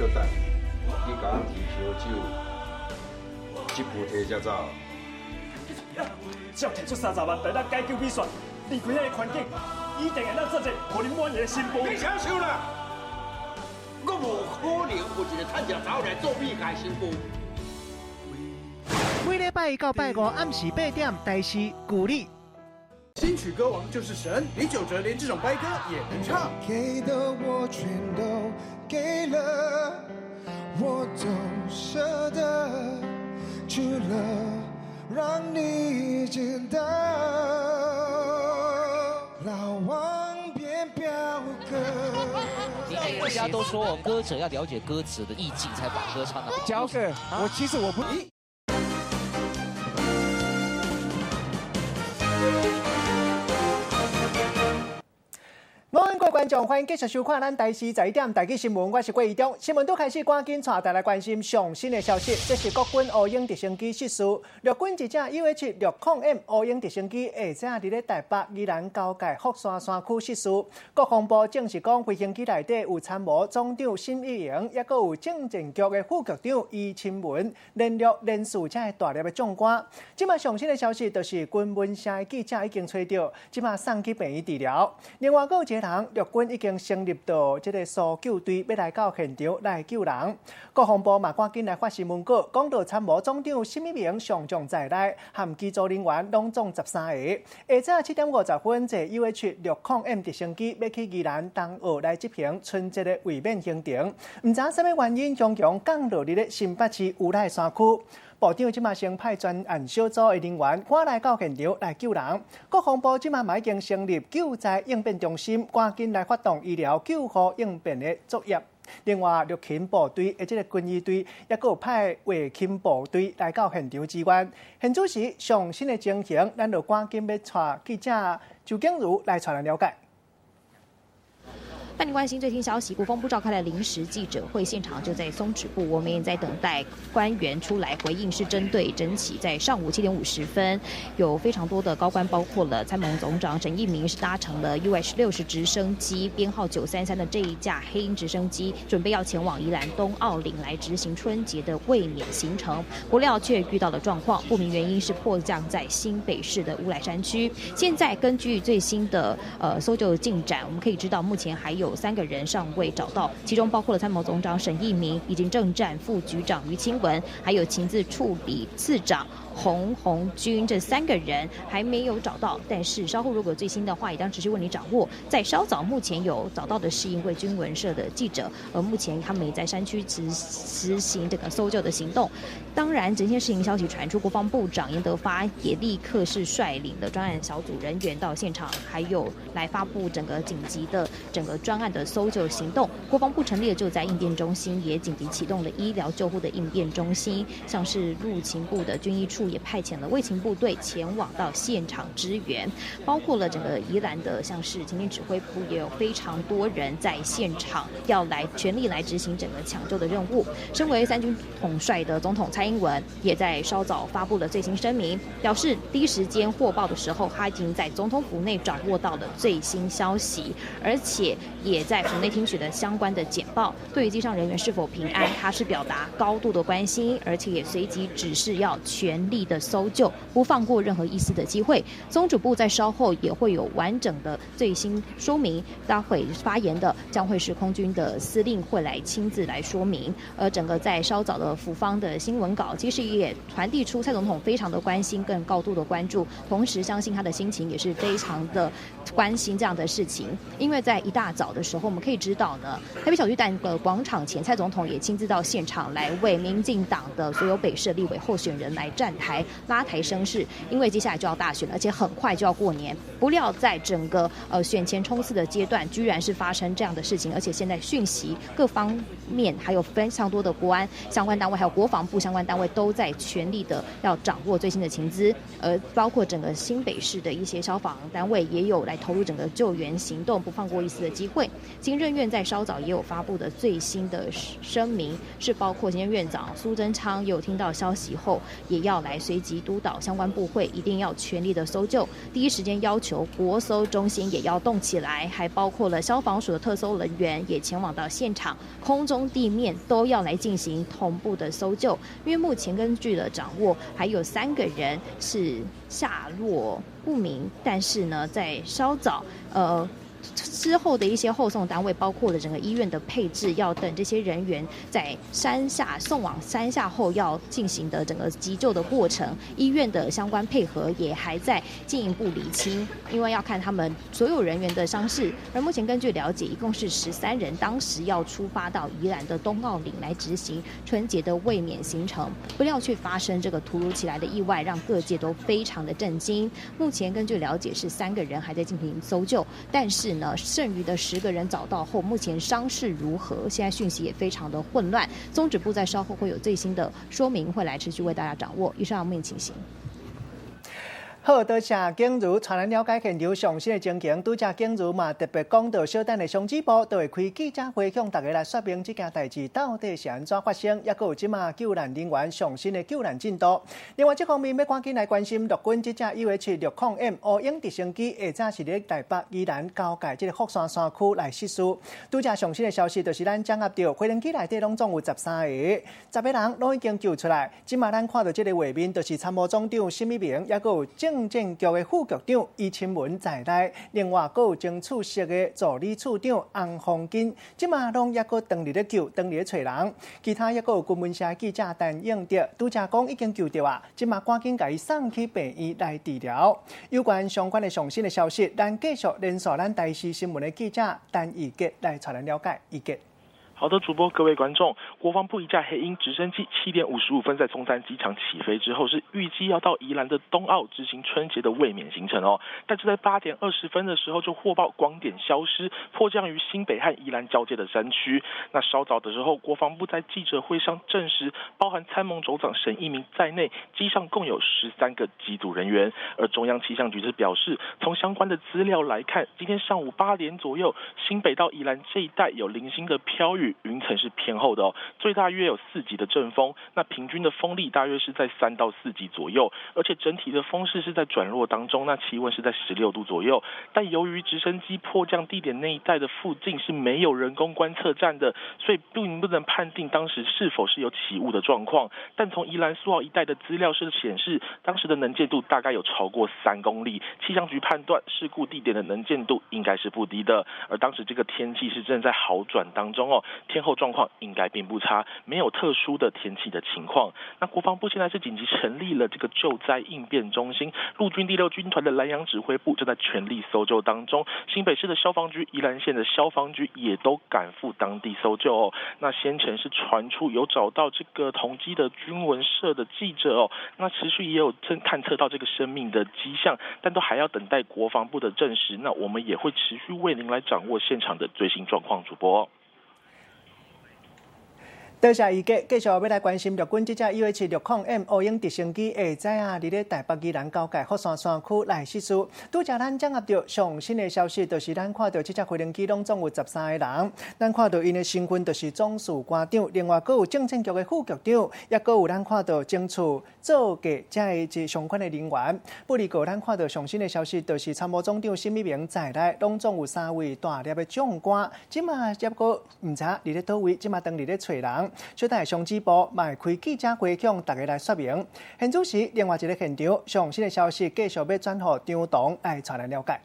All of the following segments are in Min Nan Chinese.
小等，你共阮提燒酒，這杯提才走。只要提出30萬來咱解救美雪，離開遐个環境，一定會當做一個予恁滿意的新婦。你想想啦，我無可能予一个趁食查某來做美界新婦。每禮拜一到拜五暗時8點，台視舊里。金曲歌王就是神，李玖哲連這種掰歌也能唱。給的我全都給了，我都捨得，除了讓你知道，老王變表哥。大家都說歌者要了解歌詞的意境，才把歌唱得好。焦哥，我其實我不。午安，各位觀眾，歡迎繼續收看咱台視11點台語新聞，我是郭怡中。新聞拄開始，趕緊帶大家來關心上新的消息。這是國軍烏鷹直升機失事，陸軍一架 UH-60M 烏鷹直升機下早佇咧台北宜蘭交界福山山區失事。國防部證實講，飛行機內底有參謀總長沈一營，抑閣有政戰局的副局長余欽文，連絡連署這个大粒的將官。這馬上新的消息就是軍聞社的記者已經揣著，這馬送去病院治療。另外，閣有一个人，陸軍已經成立到這个搜救隊，欲來到現場來救人。國防部嘛趕緊來發新聞稿，講到參謀總長沈一鳴上將在內，含機組人員攏總13个。下早7點50分，坐 UH-60M 直升機欲去宜蘭東澳來執行春節的衛冕行程，毋知啥物原因，雄雄降落佇咧新北市烏來山區。部長這馬先派專案小組的人員趕來到現場來救人。國防部這馬嘛已經成立救災應變中心，趕緊來發動醫療救護應變的作業。另外，陸勤部隊的這个軍醫隊，抑閣有派衛勤部隊來到現場支援。現此時上新的情形，咱就趕緊欲帶記者周景如來帶咱了解。帶您關心最新消息，國防部召開了臨時記者會，現場就在松指部，我們也在等待官員出來回應，是針對整起在上午7點50分，有非常多的高官，包括了參謀總長沈一鳴，是搭乘了 UH-60 直升機編號933的這一架黑鷹直升機，準備要前往宜蘭東澳嶺來執行春節的衛冕行程，不料卻遇到了狀況，不明原因是迫降在新北市的烏來山區。現在根據最新的搜救進展，我們可以知道目前還有3個人尚未找到，其中包括了參謀總長沈一鳴，以及政戰副局長余清文，還有情資處理次長洪紅軍，這3個人還沒有找到。但是稍後如果最新的話，也將持續為你掌握。在稍早，目前有找到的是一位軍聞社的記者，而目前他們也在山區執行這個搜救的行動。當然，這件事情消息傳出，國防部長嚴德發也立刻是率領的專案小組人員到現場，還有來發布整個緊急的整個專案的搜救行動。國防部成立了救災應變中心，也緊急啟動了醫療救護的應變中心，像是陸勤部的軍醫處也派遣了衛勤部隊前往到現場支援，包括了整個宜蘭的像是前線指揮部也有非常多人在現場要來全力來執行整個搶救的任務。身為三軍統帥的總統蔡英文也在稍早發布了最新聲明，表示第一時間獲報的時候，他已經在總統府內掌握到了最新消息，而且也在府內聽取了相關的簡報。對於機上人員是否平安，他是表達高度的關心，而且也隨即指示要全力的搜救，不放過任何一絲的機會。總指部在稍後也會有完整的最新說明，待會發言的將會是空軍的司令會來親自來說明。而整個在稍早的府方的新聞稿，其實也傳遞出蔡總統非常的關心，更高度的關注，同時相信他的心情也是非常的關心這樣的事情。因為在一大早的時候，我們可以知道呢，台北小巨蛋的廣場前，蔡總統也親自到現場來為民進黨的所有北市立委候選人來站台拉抬聲勢，因為接下來就要大選，而且很快就要過年。不料在整個選前衝刺的階段，居然是發生這樣的事情，而且現在訊息各方面還有非常多的國安相關單位，還有國防部相關單位都在全力的要掌握最新的情資，而包括整個新北市的一些消防單位也有來投入整個救援行動，不放過一絲的機會。會。行政院在稍早也有發布的最新的聲明，是包括行政院長蘇貞昌有聽到消息後，也要來隨即督導相關部會，一定要全力的搜救，第一時間要求國搜中心也要動起來，還包括了消防署的特搜人員也前往到現場，空中、地面都要來進行同步的搜救。因為目前根據了掌握，還有3個人是下落不明，但是呢，在稍早之後的一些後送單位，包括了整個醫院的配置，要等這些人員在山下送往山下後，要進行的整個急救的過程，醫院的相關配合也還在進一步釐清，因為要看他們所有人員的傷勢。而目前根據了解，一共是13人，當時要出發到宜蘭的東澳嶺來執行春節的衛冕行程，不料卻發生這個突如其來的意外，讓各界都非常的震驚。目前根據了解是三個人還在進行搜救，但是呢，剩餘的10個人找到後，目前傷勢如何？現在訊息也非常的混亂。中指部在稍後會有最新的說明，會來持續為大家掌握。以上面情形。好，多謝景如，帶咱了解現場上新的情形。拄才景如嘛特別講到，小等的中指部都會開記者會，向大家來說明這件代誌到底是按怎發生，抑閣有這馬救難人員上新的救難進度。另外，這方面欲趕緊來關心陸軍這架 UH-60M 烏鷹直升機，下早是佇台北宜蘭交界這個福山山區來失事。拄才上新的消息就是咱掌握著飛行機內底攏總有13個，10個人攏已經救出來。這馬咱看著這個畫面，就是參謀總長沈一鳴，抑閣有政戰局的副局長余清文在內，另外閣有偵處室的助理處長洪鳳金，這馬攏抑閣當佇咧救，當佇咧揣人。其他抑閣有軍聞社記者陳應德，拄才講已經救著啊，這馬趕緊共伊送去病院來治療。有關相關的上新的消息，咱繼續連線咱台視新聞的記者陳義傑來帶咱了解。義傑。好的，主播，各位觀眾，國防部一架黑鷹直升機7點55分在松山機場起飛之後，是預計要到宜蘭的東澳執行春節的衛冕行程哦。但是在8點20分的時候就獲報光點消失，迫降於新北和宜蘭交界的山區。那稍早的時候，國防部在記者會上證實，包含參謀總長沈一鳴在內，機上共有13個機組人員。而中央氣象局則表示，從相關的資料來看，今天上午8點左右，新北到宜蘭這一帶有零星的飄雨。雲層是偏厚的哦，最大約有4級的陣風，那平均的風力大約是在3到4級左右，而且整體的風勢是在轉弱當中，那氣溫是在16度左右。但由於直升機迫降地點那一帶的附近是沒有人工觀測站的，所以並不能判定當時是否是有起霧的狀況。但從宜蘭蘇澳一帶的資料是顯示，當時的能見度大概有超過3公里。氣象局判斷事故地點的能見度應該是不低的，而當時這個天氣是正在好轉當中哦。天候狀況應該並不差，沒有特殊的天氣的情況。那國防部現在是緊急成立了這個救災應變中心，陸軍第六軍團的蘭陽指揮部正在全力搜救當中。新北市的消防局、宜蘭縣的消防局也都趕赴當地搜救哦。那先前是傳出有找到這個同機的軍聞社的記者哦，那持續也有偵探測到這個生命的跡象，但都還要等待國防部的證實。那我們也會持續為您來掌握現場的最新狀況。主播。多謝義傑，繼續欲來關心陸軍這架 UH-60M 烏鷹直升機下早啊，佇咧台北宜蘭交界福山山區來失事。拄才咱掌握著上新的消息，就是咱看著這架飛行機攏總有13個人，咱看著𪜶的身份就是總士官長，另外閣有政戰局的副局長，抑閣有咱看著偵處做價這个這相關的人員。不過咱看著上新的消息，就是參謀總長沈一鳴在內，攏總有三位大粒的將官，這馬抑閣毋知佇咧佗位，這馬當佇咧揣人。小等下中指部嘛會開記者會，向大家來說明。現此時另外一個現場上新的消息，繼續欲轉予張彤來帶咱了解。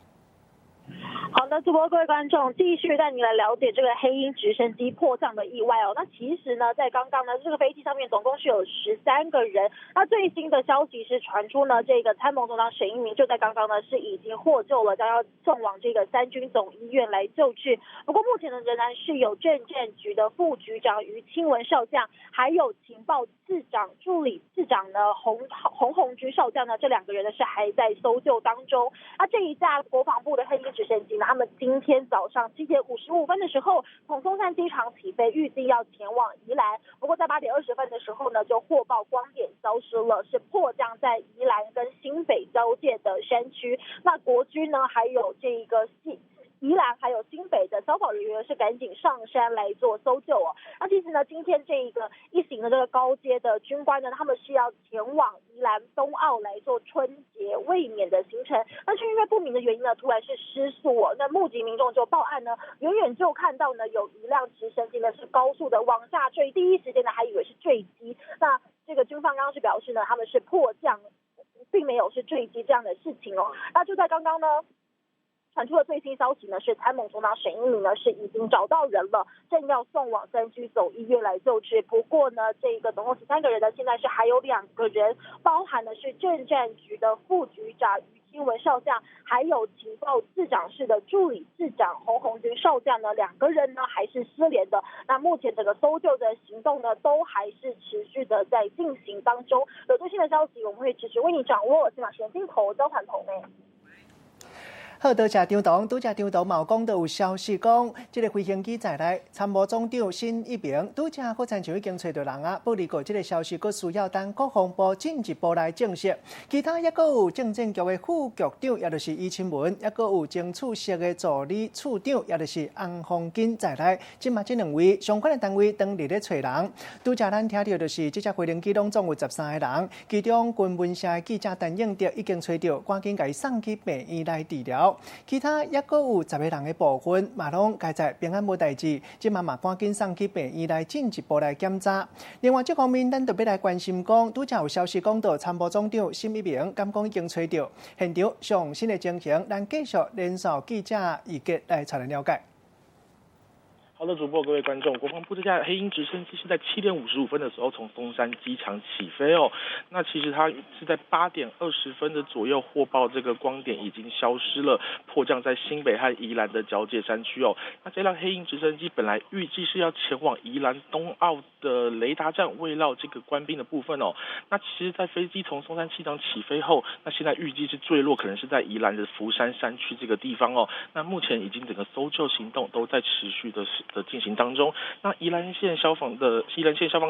好的，主播各位觀眾，繼續帶你來了解這個黑鷹直升機迫降的意外哦。那其實呢，在剛剛呢，這個飛機上面總共是有13個人。那最新的消息是傳出呢，這個參謀總長沈一鳴就在剛剛呢是已經獲救了，將要送往這個三軍總醫院來救治。不過目前呢，仍然是有政戰局的副局長余清文少將，還有情報次長助理次長呢洪洪鴻軍少將呢，這兩個人呢是還在搜救當中。那這一架國防部的黑鷹直升機呢，他們今天早上7點55分的時候，從松山機場起飛，預計要前往宜蘭。不過在8點20分的時候呢，就獲報光點消失了，是迫降在宜蘭跟新北交界的山區。那國軍呢，還有這個系。宜蘭還有新北的消防人員是趕緊上山來做搜救哦。那其實呢，今天這一個一行的這個高階的軍官呢，他們是要前往宜蘭東澳來做春節慰勉的行程。但是因為不明的原因呢，突然是失速哦。那目擊民眾就報案呢，遠遠就看到呢有一輛直升機呢是高速的往下墜，第一時間呢還以為是墜機。那這個軍方剛剛是表示呢，他們是迫降，並沒有是墜機這樣的事情哦。那就在剛剛呢，傳出的最新消息呢，是參謀總長沈一鳴呢是已經找到人了，正要送往三區總醫院來救治。不過呢，這個總共13個人呢，現在是還有2個人，包含的是政戰局的副局長余清文少將，還有情報次長室的助理次長洪紅軍少將呢，2個人呢還是失聯的。那目前整個搜救的行動呢，都還是持續的在進行當中。有最新的消息，我們會持續為你掌握。先把時間鏡頭交還棚內。好，多謝張董，拄才張董嘛有講到有消息講，這個飛行機在內參謀總長沈一鳴，拄才閣親像已經揣著人啊，不過這個消息閣需要等國防部進一步來證實。其他抑閣有政戰局的副局長，也就是余清文，抑閣有偵處室的助理處長，也就是洪鳳金在內，這馬這兩位相關的單位當日咧揣人。拄才咱聽著就是這隻飛行機攏總有13個人，其中軍聞社的記者陳應德已經揣著，趕緊共伊送去病院來治療。其他抑閣有10個人的部分，嘛攏該在平安無代誌，這馬嘛趕緊送去病院來進一步來檢查。另外，這方面咱特別來關心講，拄才有消息講到參謀總長沈一鳴，敢講已經揣著現場上新的情形，咱繼續連線記者易杰來帶咱了解。好的，主播各位觀眾，國防部這架黑鷹直升機是在7點55分的時候從松山機場起飛哦。那其實它是在8點20分的左右獲報這個光點已經消失了，迫降在新北和宜蘭的交界山區哦。那這輛黑鷹直升機本來預計是要前往宜蘭東澳的雷達站慰勞這個官兵的部分哦。那其實，在飛機從松山機場起飛後，那現在預計是墜落，可能是在宜蘭的福山山區這個地方哦。那目前已經整個搜救行動都在持續的進行當中。那宜蘭縣消防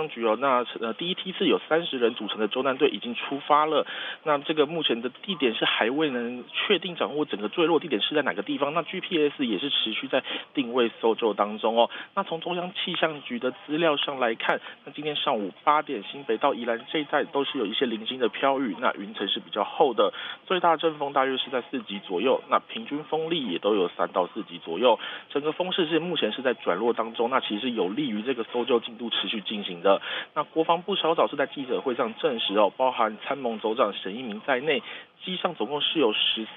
局哦，那第一梯次有30人組成的救難隊已經出發了。那這個目前的地點是還未能確定掌握整個墜落地點是在哪個地方。那 GPS 也是持續在定位搜救當中哦。那從中央氣象局的資料上來看，那今天上午8點，新北到宜蘭這一帶都是有一些零星的飄雨，那雲層是比較厚的，最大陣風大約是在4級左右，那平均風力也都有3到4級左右。整個風勢是目前是在轉弱當中，那其實有利於這個搜救進度持續進行的。那國防部稍早是在記者會上證實哦，包含參謀總長沈一鳴在內，機上總共是有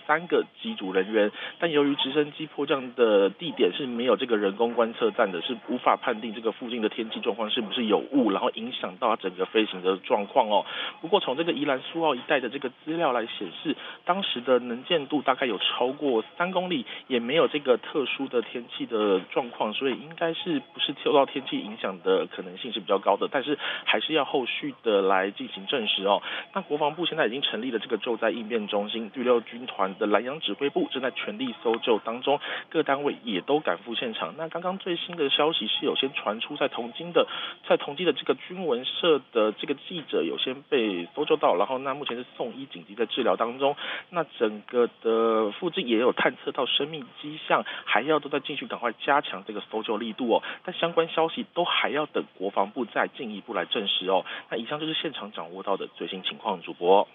13個機組人員，但由於直升機迫降的地點是沒有這個人工觀測站的，是無法判定這個附近的天氣狀況是不是有霧，然後影響到整個飛行的狀況哦。不過從這個宜蘭蘇澳一帶的這個資料來顯示，當時的能見度大概有超過3公里，也沒有這個特殊的天氣的狀況，所以應該是不是受到天氣影響的可能性是比較高的，但是還是要後續的來進行證實哦。那國防部現在已經成立了這個救災應變中心，第6軍團的蘭陽指揮部正在全力搜救當中，各單位也都趕赴現場。那剛剛最新的消息是有先傳出在同機的這個軍聞社的這個記者有先被搜救到，然後那目前是送醫緊急在治療當中。那整個的附近也有探測到生命跡象，還要都在繼續趕快加強這個搜救力度哦。但相關消息都還要等國防部再進一步來證實哦。那以上就是現場掌握到的最新情況，主播。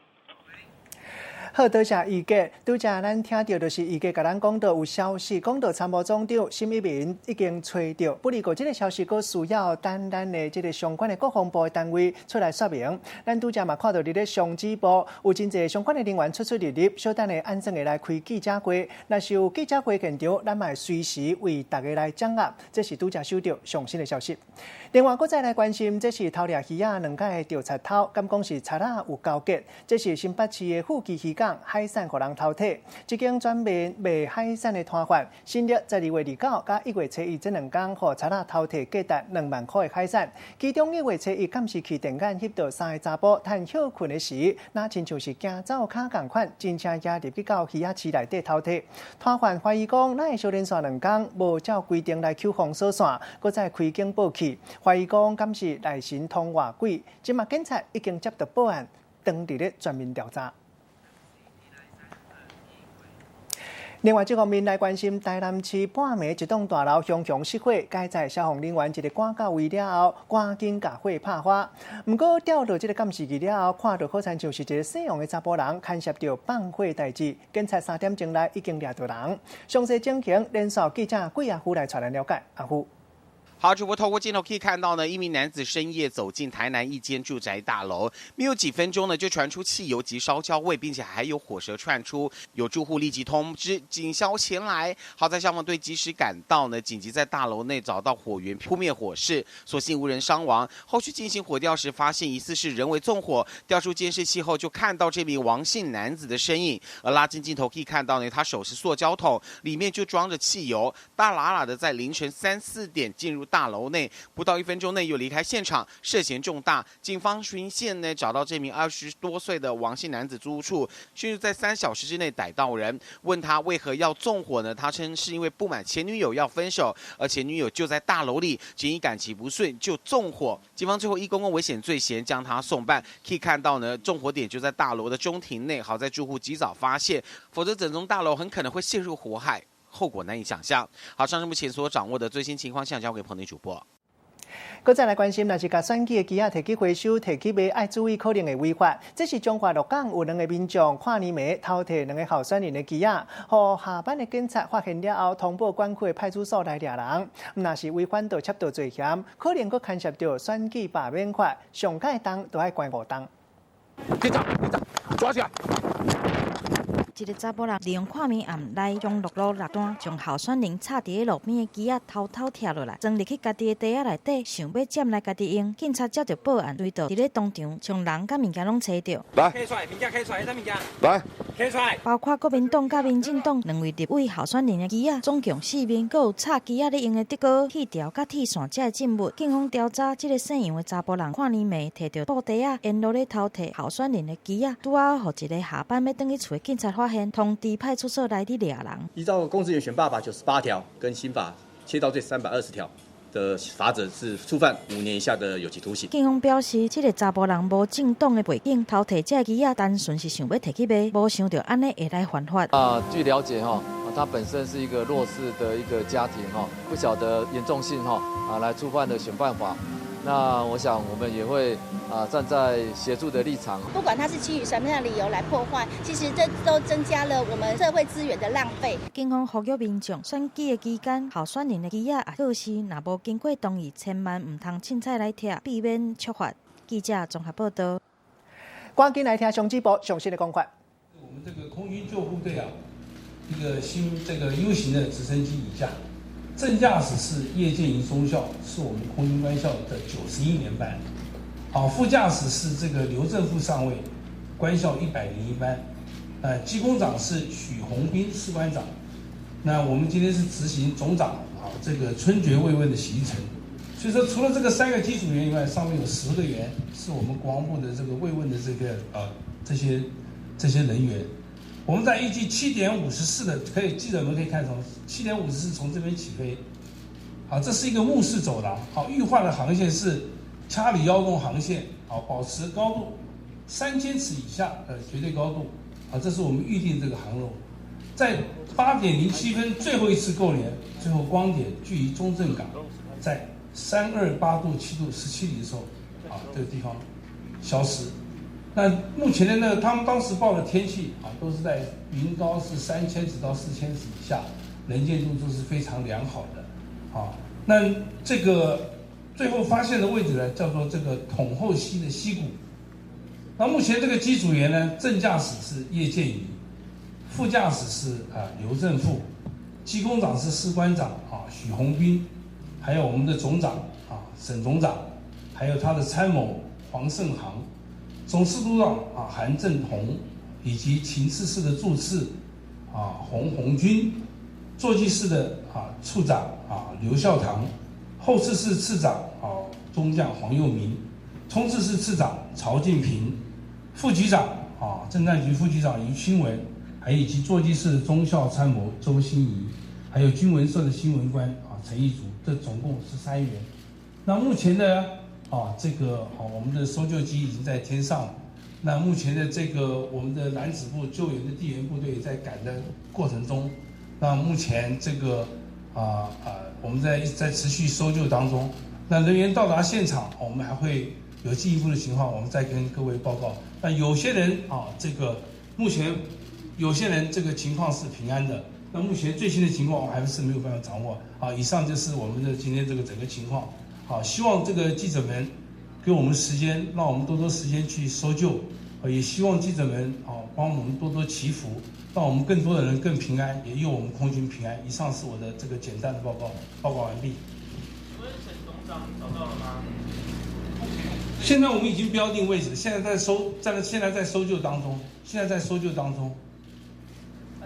好，多謝易杰。拄才咱聽著就是易杰共咱講到有消息，講到參謀總長沈一鳴已經揣著，不過這個消息閣需要等咱的這個相關的國防部的單位出來說明。咱拄才嘛看到佇咧上指部有真濟相關的人員出出入入，小等下按怎會來開記者會。若是有記者會現場，咱嘛會隨時為大家來掌握。這是拄才收著上新的消息。另外，閣再來關心，這是偷掠魚仔兩擺的著賊偷，敢講是賊仔有勾結？這是新北市的富基漁港海產予人偷提，這間專門賣海產的攤販，新曆在2月29佮1月初一這兩工，予賊仔偷提價值2萬塊的海產。其中1月初一敢是去電眼翕著3個查埔趁歇睏的時，若親像是行走跤仝款，真正夯入去到魚仔市內底偷提。攤販懷疑講，哪會相連續兩工無照規定來扣封鎖線，閣再開警報器，懷疑講敢是內神通外鬼。這馬警察已經接到報案，當佇咧全面調查。另外，這方面來關心台南市半暝一棟大樓熊熊失火，該在消防人員一个趕到位了後，趕緊共火拍花。毋過調到這个監視器了後，看著好親像是一个姓王的查埔人牽涉著放火代誌。警察3點鐘內已經掠著人。詳細情形，連線記者桂阿夫來帶咱了解。阿夫。好，主播透過鏡頭可以看到呢，一名男子深夜走進台南一間住宅大樓，沒有幾分鐘呢，就傳出汽油及燒焦味，並且還有火舌竄出，有住戶立即通知警消前來。好在消防隊及時趕到呢，緊急在大樓內找到火源，撲滅火勢，所幸無人傷亡。後續進行火調時，發現疑似是人為縱火，調出監視器後就看到這名王姓男子的身影，而拉近鏡頭可以看到呢，他手持塑膠桶，裡面就裝着汽油，大喇喇的在凌晨3、4點進入大樓內，不到1分鐘內又離開現場，涉嫌重大。警方循線呢找到這名20多歲的王姓男子租屋處，迅速在3小時之內逮到人，問他為何要縱火呢？他稱是因為不滿前女友要分手，而前女友就在大樓裡，僅因感情不順就縱火。警方最後依公共危險罪嫌將他送辦。可以看到呢，縱火點就在大樓的中庭內，好在住戶及早發現，否則整棟大樓很可能會陷入火海。後果難以想象。好，上是目前所掌握的最新情況，現在交給彭內主播。閣再來關心，若是共選舉的支仔提去回收、提去賣，愛注意可能會違法。這是彰化鹿港有兩个民眾跨年暝偷提兩个候選人的支仔，予下班的警察發現了後，通報管區的派出所來掠人。若是違反就涉到罪嫌，可能閣牽涉著選舉罷免法，上蓋重都愛關5冬。警察，警察，抓起來！一个查埔人利用跨暝暗來將陸路六段將候選人插佇咧路邊的支仔偷偷拆落來，裝入去家己的袋仔內底，想欲佔來家己用。警察接著報案，隨到佇咧當場將人佮物件攏揣著。來，揢出來，物件揢出來，啥物件？來，揢出來。包括國民黨佮民進黨兩位立委候選人的支仔，總共四面，閣有插支仔咧用的竹篙、鐵條佮鐵線遮的證物。警方調查，這个姓楊的查埔人跨年暝提著布袋仔，沿路咧偷提候選人的支仔，拄仔好予一个下班欲轉去厝的警察發現，通知派出所來佇掠人。依照《公職人員選罷法》98條跟刑法竊盜罪320條的罰則，是觸犯5年以下的有期徒刑。警方表示，這个查埔人無政黨的背景，偷提這个支仔，單純是想欲提去賣，無想著按呢會來犯法。啊，據了解哈，他本身是一個弱勢的一個家庭哈，不曉得嚴重性哈，啊，來觸犯了選辦法。那我想我們也會啊站在協助的立場。不管他是基於什麼樣的理由來破壞，其實這都增加了我們社會資源的浪費。警方呼籲民眾選舉的期間，候選人的支仔啊告示，若無經過同意，千萬毋通凊彩來拆，避免觸法。記者綜合報道。趕緊來聽上節目上新的講法。我們這個空軍救護隊啊，一個新這個 U 型的直升機一架。正駕駛是葉劍瑩中校，是我們空軍官校的91年班。好，副駕駛是這個劉正富上尉，官校101班。機工長是許宏斌士官長。那我們今天是執行總長啊這個春節慰問的行程，所以說除了這個三個機組員以外，上面有10個員是我們國防部的這個慰問的這個這些人員。我們在預計七點五十四的，可以記者們可以看從七點五十四從這邊起飛，好，這是一個目視走廊，好，預劃的航線是查理幺洞航線，好，保持高度3000尺以下的絕對高度，好，這是我們預定這個航路，在8點07分最後一次勾連，最後光點距離中正港在328度7度17里的時候，啊，這個地方消失。那目前的那個，他們當時報的天氣啊，都是在雲高是3000尺到4000尺以下，能見度都是非常良好的，啊，那這個最後發現的位置呢，叫做這個統後溪的溪谷。那目前這個機組員呢，正駕駛是葉劍瑩，副駕駛是啊劉正富，機工長是士官長啊許宏斌，還有我們的總長啊沈總長，還有他的參謀黃勝航。總司督長啊韓正宏，以及情次室的助次啊洪紅軍，座機室的啊處長啊劉孝堂，後次室次長啊中將黃佑明，衝刺室次長曹進平，副局長啊政戰局副局長於清文，還以及座機室的中校參謀周心怡，還有軍聞社的新聞官啊陳義竹，這總共13員。那目前呢？啊，這個好，我們的搜救機已經在天上了。那目前的這個我們的攔止部救援的地緣部隊在趕的過程中，那目前这个我们在持续搜救当中。那人员到达现场，我们还会有进一步的情况，我们再跟各位报告。那有些人啊，这个目前有些人这个情况是平安的。那目前最新的情况我还是没有办法掌握。好，以上就是我们的今天这个整个情况。好，希望这个记者们给我们时间，让我们多多时间去搜救。也希望记者们啊帮我们多多祈福，让我们更多的人更平安，也佑我们空军平安。以上是我的这个简单的报告，报告完毕。请问沈董长找到了吗？现在我们已经标定位置，现在在搜救当中，现在在搜救当中。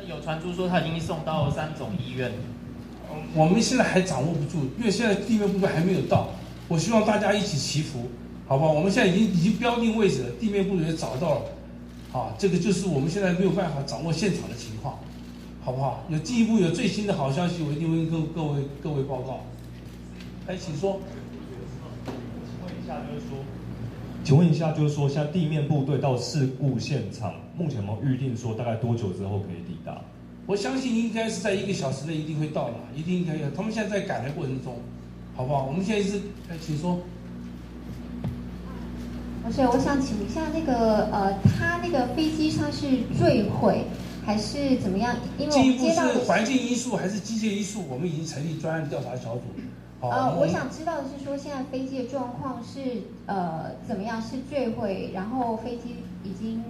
有传出说他已经送到三总医院。我们现在还掌握不住，因为现在地面部队还没有到。我希望大家一起祈福，好不好？我们现在已经标定位置了，地面部队也找到了，好，这个就是我们现在没有办法掌握现场的情况，好不好？有进一步有最新的好消息，我一定会跟各位报告。来，请说。请问一下，就是说，现在地面部队到事故现场，目前有没有预定说大概多久之后可以抵达？我相信应该是在1个小时内一定会到的，一定应该有。他们现在在赶的过程中，好不好？我们现在是，请说。而且我想请一下，那个他那个飞机上是坠毁还是怎么样？因为进一步是环境因素还是机械因素，我们已经成立专案调查小组。我想知道的是说，现在飞机的状况是怎么样？是坠毁，然后飞机已经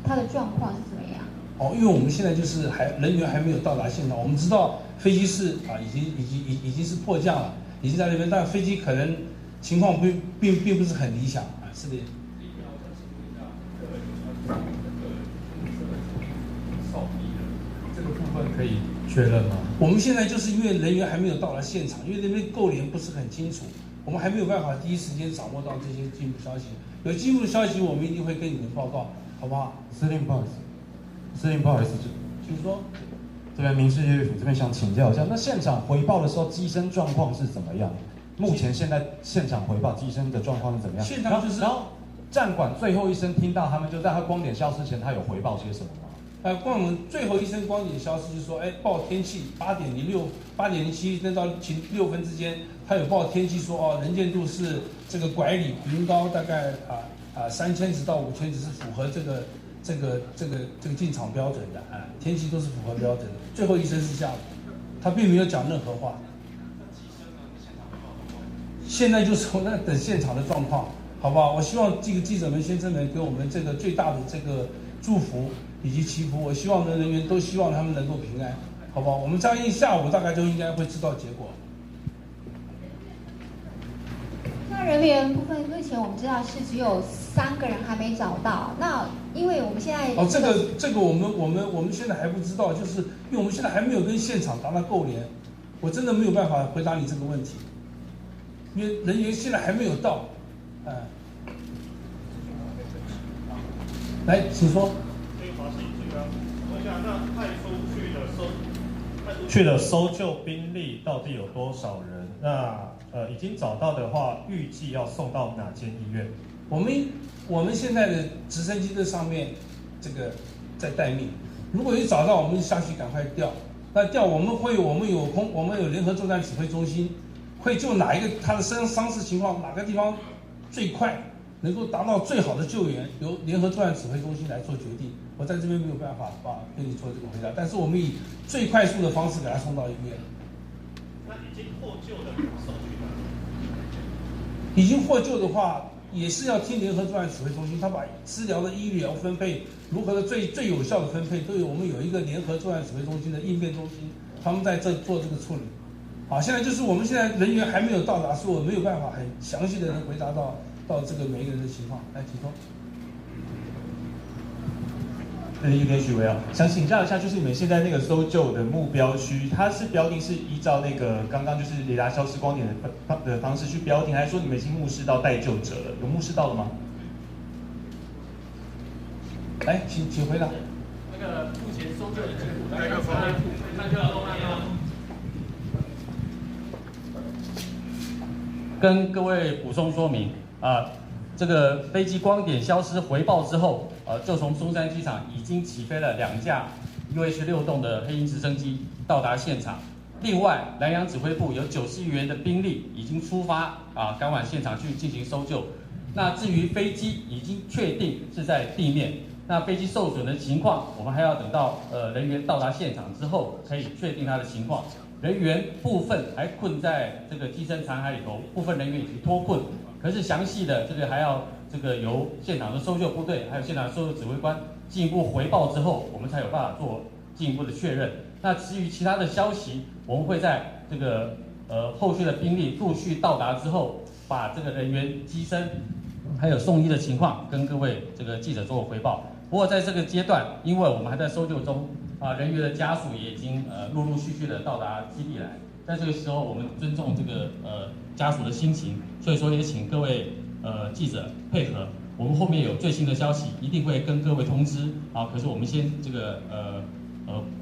它的状况是怎么样？哦，因为我们现在就是还人员还没有到达现场，我们知道飞机是啊已经是迫降了，已经在那边，但飞机可能情况并不是很理想啊，是的。这个部分可以确认吗？我们现在就是因为人员还没有到达现场，因为那边构联不是很清楚，我们还没有办法第一时间掌握到这些进一步消息。有进一步消息，我们一定会跟你们报告，好不好？司令，不好意思，司令，不好意思，请说。这边民事乐府这边想请教一下，那现场回报的时候，机身状况是怎么样？目前现在现场回报机身的状况是怎么样？现场就是，然后战管最后一声听到他们就在他光点消失前，他有回报些什么吗？光我们最后一声光点消失，就是说，哎，报天气8:06、8:07到6分之间，他有报天气说，哦，能见度是这个拐里云高大概3000尺到5000尺是符合这个进场标准的啊，天气都是符合标准的。最后一声是这样，他并没有讲任何话。现在就是我在等现场的状况，好不好？我希望这个记者们、先生们给我们这个最大的这个祝福以及祈福，我希望的人员都希望他们能够平安，好不好？我们相信下午大概就应该会知道结果。那人员部分，目前我们知道是只有3个人还没找到。那因为我们现在哦，这个我们现在还不知道，就是因为我们现在还没有跟现场达到勾连，我真的没有办法回答你这个问题，因为人员现在还没有到，来，请说。去了搜救兵力到底有多少人？那已经找到的话，预计要送到哪间医院？我们现在的直升机在上面，这个在待命。如果有找到，我们下去赶快调。那调我们会，我们有空，我们有联合作战指挥中心，会就哪一个他的伤势情况，哪个地方最快能够达到最好的救援，由联合作战指挥中心来做决定。我在这边没有办法跟你做这个回答，但是我们以最快速的方式给他送到医院。那已经获救的送去哪？已经获救的话，也是要听联合作战指挥中心，他把治疗的医疗分配如何的最有效的分配，都有我们有一个联合作战指挥中心的应变中心，他们在这做这个处理。好，现在就是我们现在人员还没有到达，所以我没有办法很详细的能回答到这个每一个人的情况。来，请说。有点许维啊，想请教一下，就是你们现在那个搜救的目标区，它是标定是依照那个刚刚就是雷达消失光点的方式去标定，还是说你们已经目视到待救者了？有目视到了吗？来，请回答。那个目前搜救的进度，跟各位补充说明啊。这个飞机光点消失回报之后，就从松山机场已经起飞了2架 UH 6洞的黑鷹直升機到達現場。另外，蘭陽指揮部有90餘員的兵力已經出發啊，趕往現場去進行搜救。那至於飛機已經確定是在地面，那飛機受損的情況，我們還要等到人員到達現場之後，可以確定它的情況。人員部分還困在這個機身殘骸裡頭，部分人員已經脫困，可是詳細的這個還要這個由現場的搜救部隊，還有現場搜救指揮官進一步回報之後，我們才有辦法做進一步的確認。那至於其他的消息，我們會在這個後續的兵力陸續到達之後，把這個人員機身還有送醫的情況跟各位這個記者做回報。不過在這個階段，因為我們還在搜救中，啊，人員的家屬也已經陸陸續續的到達基地來。在這個時候，我們尊重這個家屬的心情，所以說也請各位記者配合。我們後面有最新的消息，一定會跟各位通知。啊，可是我們先這個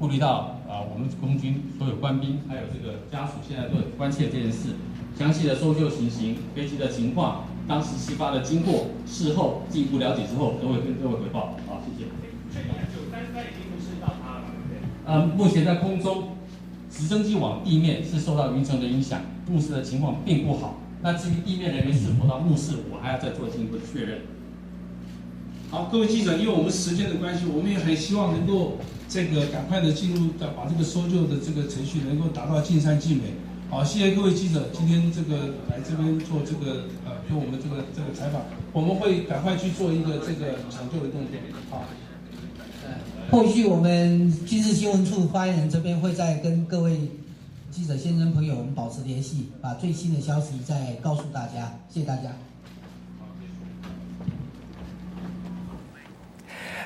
顧慮到啊，我們空軍所有官兵還有這個家屬現在都很關切這件事，詳細的搜救情形、飛機的情況、當時事發的經過，事後進一步了解之後，都會跟各位回報。好，謝謝。確定933已經不是到他了，對不對？目前在空中，直升機往地面是受到雲層的影響，目視的情況並不好。那至於地面人員是否到目視，我還要再做進一步的確認。好，各位記者，因為我們時間的關係，我們也很希望能夠這個趕快的進入到把這個搜救的這個程序能夠達到盡善盡美。好，謝謝各位記者今天這個來這邊做這個給我們這個採訪，我們會趕快去做一個這個搶救的動作。好，後續我們軍事新聞處發言人這邊會再跟各位記者先生朋友們保持聯繫，把最新的消息再告訴大家。謝謝大家。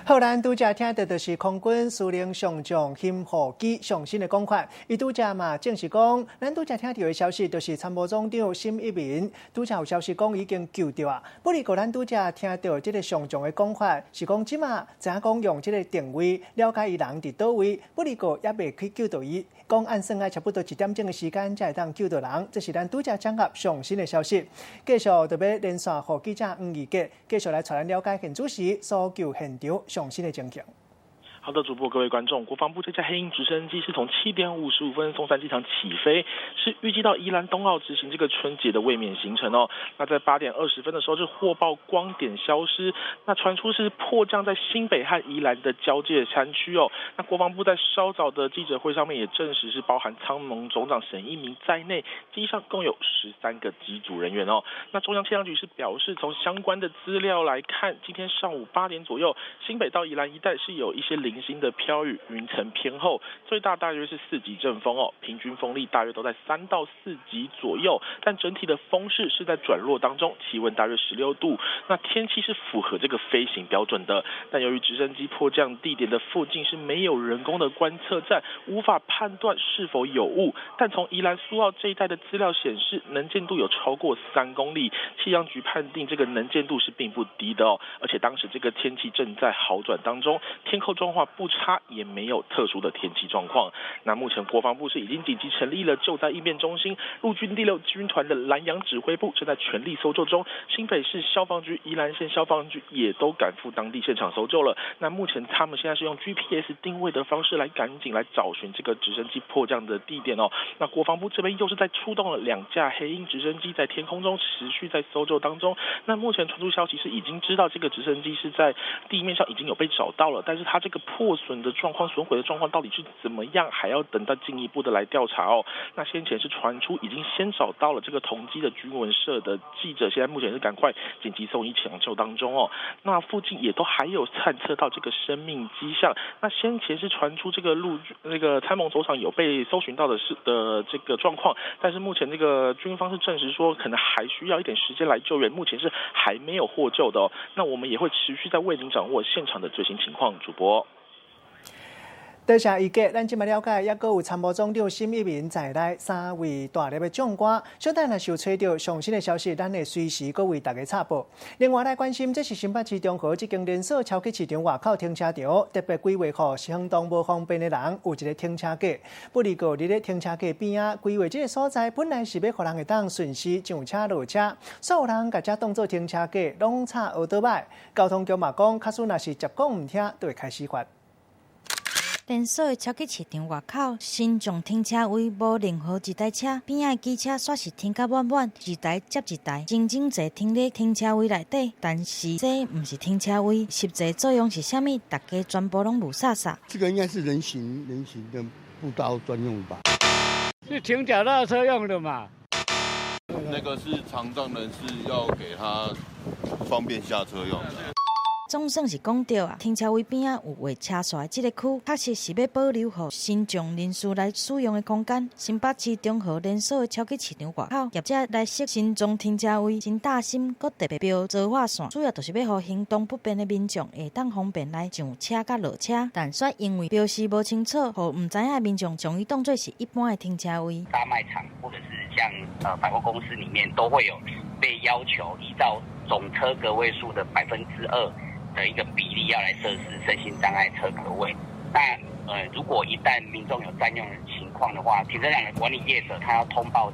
好，咱拄才聽到就是空軍司令上將沈浩基上新的講法。伊拄才嘛證實講，咱拄才聽到的消息就是參謀總長沈一鳴拄才有消息講已經救著啊。不過咱拄才聽到這個上將的講法，是講這馬知影講用這個定位了解伊人佇佗位，不過猶未去救到伊。講按算愛差不多1點鐘的時間才會當救到人，這是咱拄才掌握上新的消息。繼續就欲連線予記者黃義傑，繼續來帶咱了解現主時搜救現場上新的情形。好的，主播各位觀眾，國防部這架黑鷹直升機是從7點55分松山機場起飛，是預計到宜蘭東澳執行這個春節的衛冕行程哦。那在8點20分的時候，就獲報光點消失，那傳出是迫降在新北和宜蘭的交界山區哦。那國防部在稍早的記者會上面也證實，是包含參謀總長沈一鳴在內，機上共有13個機組人員哦。那中央氣象局是表示，從相關的資料來看，今天上午8點左右，新北到宜蘭一帶是有一些零星的飄雨，雲層偏厚，最大大約是4級陣風哦，平均風力大約都在3到4級左右，但整體的風勢是在轉弱當中，氣溫大約16度，那天氣是符合這個飛行標準的。但由於直升機迫降地點的附近是沒有人工的觀測站，無法判斷是否有霧。但從宜蘭蘇澳這一帶的資料顯示，能見度有超過3公里，氣象局判定這個能見度是並不低的哦。而且當時這個天氣正在好轉當中，天候狀況不差，也沒有特殊的天氣狀況。那目前國防部是已經緊急成立了救災應變中心，陸軍第6軍團的蘭陽指揮部正在全力搜救中，新北市消防局、宜蘭縣消防局也都趕赴當地現場搜救了。那目前他們現在是用 GPS 定位的方式來趕緊來找尋這個直升機迫降的地點哦。那國防部這邊又是在出動了2架黑鷹直升機，在天空中持續在搜救當中。那目前傳出消息是已經知道這個直升機是在地面上已經有被找到了，但是它這個破損的狀況、損毀的狀況到底是怎麼樣，還要等到進一步的來調查哦。那先前是傳出已經先找到了這個同機的軍聞社的記者，現在目前是趕快緊急送醫搶救當中哦。那附近也都還有探測到這個生命跡象。那先前是傳出這個陸那個參謀總長有被搜尋到的是的這個狀況，但是目前這個軍方是證實說可能還需要一點時間來救援，目前是還沒有獲救的哦。那我們也會持續在為您掌握現場的最新情況。主播。多謝伊傑，咱這馬了解，猶閣有參謀總長沈一鳴在內3位大粒的將官。小等若是有揣著上新的消息，咱會隨時閣為大家插播。另外來關心，這是新北市中和這間連鎖超級市場外口停車場，特別規劃予行動無方便的人有一個停車格。不過，佇咧停車格邊仔規劃這個所在，本來是欲予人會當順時上車落車，所有人共這當做停車格，攏插歐多擺。交通局嘛講，假使若是捷講毋聽，就會開始罰。連鎖的超級市場外口，新庄停車位無任何一台車，邊仔的機車煞是停甲滿滿，一台接一台，真整齊停佇停車位內底。但是這毋是停車位，實際作用是啥物？大家全部攏霧煞煞。這個應該是人行的步道專用吧？是停腳踏車用的嘛？那個是殘障人士要給他方便下車用的。總算是講著啊，停車位邊仔有畫車線的這個區，確實是欲保留予身障人士來使用的空間。新北市中和連鎖的超級市場外口，業者來設身障停車位，真貼心，閣特別標澤化線，主要就是欲予行動不便的民眾會當方便來上車佮落車。但卻因為標示無清楚，予毋知影的民眾將伊當做是一般的停車位。大賣場或者是像百貨公司裡面都會有被要求依照總車格位數的2%的一個比例要來設置身心障礙車格位。那如果一旦民眾有佔用的情況的話，停車場的管理業者他要通報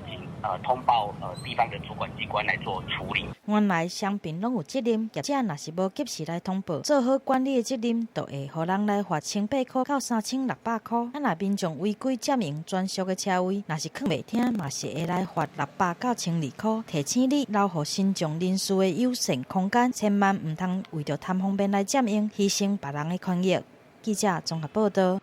地方的主管機關來做處理。原來雙邊攏有責任，業者若是無及時來通報，做好管理的責任，就會予人來罰1800塊到3600塊。啊，若民眾違規佔用專屬的車位，若是囥袂聽，嘛是會來罰600到1200塊。提醒你留予身障人士的友善空間，千萬毋通為著貪方便來佔用，犧牲別人的權益。記者綜合報道。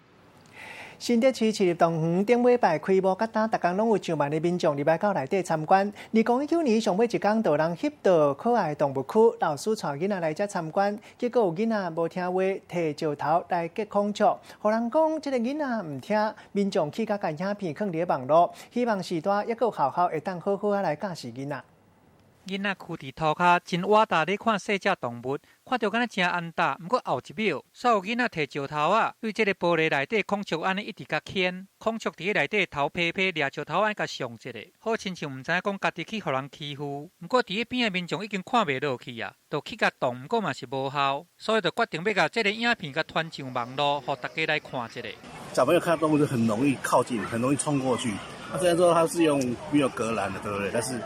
新竹市市立動物園頂禮拜開幕，到今，逐工攏有上萬的民眾入來到內底參觀。2019年上尾一工，就有人翕到可愛動物區，老師帶囡仔來遮參觀，結果有囡仔無聽話，提石頭來激孔雀，予人講這个囡仔毋聽，民眾氣甲共影片囥佇咧網路，希望序大抑閣有學校會當好好仔來教示囡仔。囡仔跍佇塗跤，真活焦咧看細隻動物，看著敢若誠安踏。毋過後一秒，煞有囡仔提石頭仔，對這个玻璃內底孔雀按呢一直共牽，孔雀佇咧內底頭皮皮掠石頭按共上一下，好親像毋知影講家己去予人欺負。毋過佇咧邊仔民眾已經看袂落去啊，就去共擋，毋過嘛是無效，所以就決定欲共這个影片共傳上網路，予大家來看一下。小朋友看到動物就很容易靠近，很容易衝過去。那雖然說它是用沒有隔欄的，對不對？但是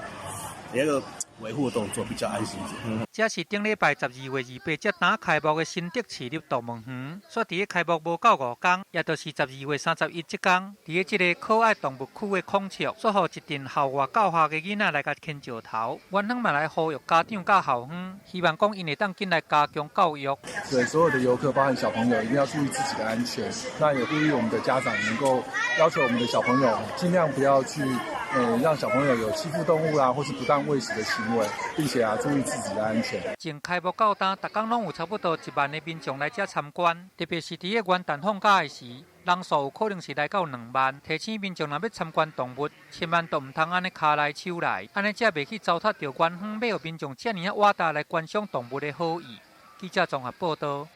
有一個維護動作比較安心一點。這是頂禮拜12月28才剛開幕的新竹市立動物園，煞佇咧開幕無夠5工，也就是12月31這工，佇咧這个可愛動物區的孔雀，煞予一陣校外教學的囡仔來共牽石頭。園方嘛來呼籲家長佮校方，希望講𪜶會當緊來加強教育。對所有的遊客，包含小朋友，一定要注意自己的安全。那也呼籲我們的家長能夠要求我們的小朋友，盡量不要去，讓小朋友有欺負動物啊，或是不當餵食的行為，並且啊，注意自己的安全。從開幕到今，逐工攏有差不多1萬的民眾來遮參觀，特別是佇咧元旦放假的時，人數有可能是來到2萬。提醒民眾若欲參觀動物，千萬都毋通按呢跤來手來，按呢才袂去糟蹋著園方欲予民眾遮爾仔活焦來觀賞動物的好意。記者綜合報道。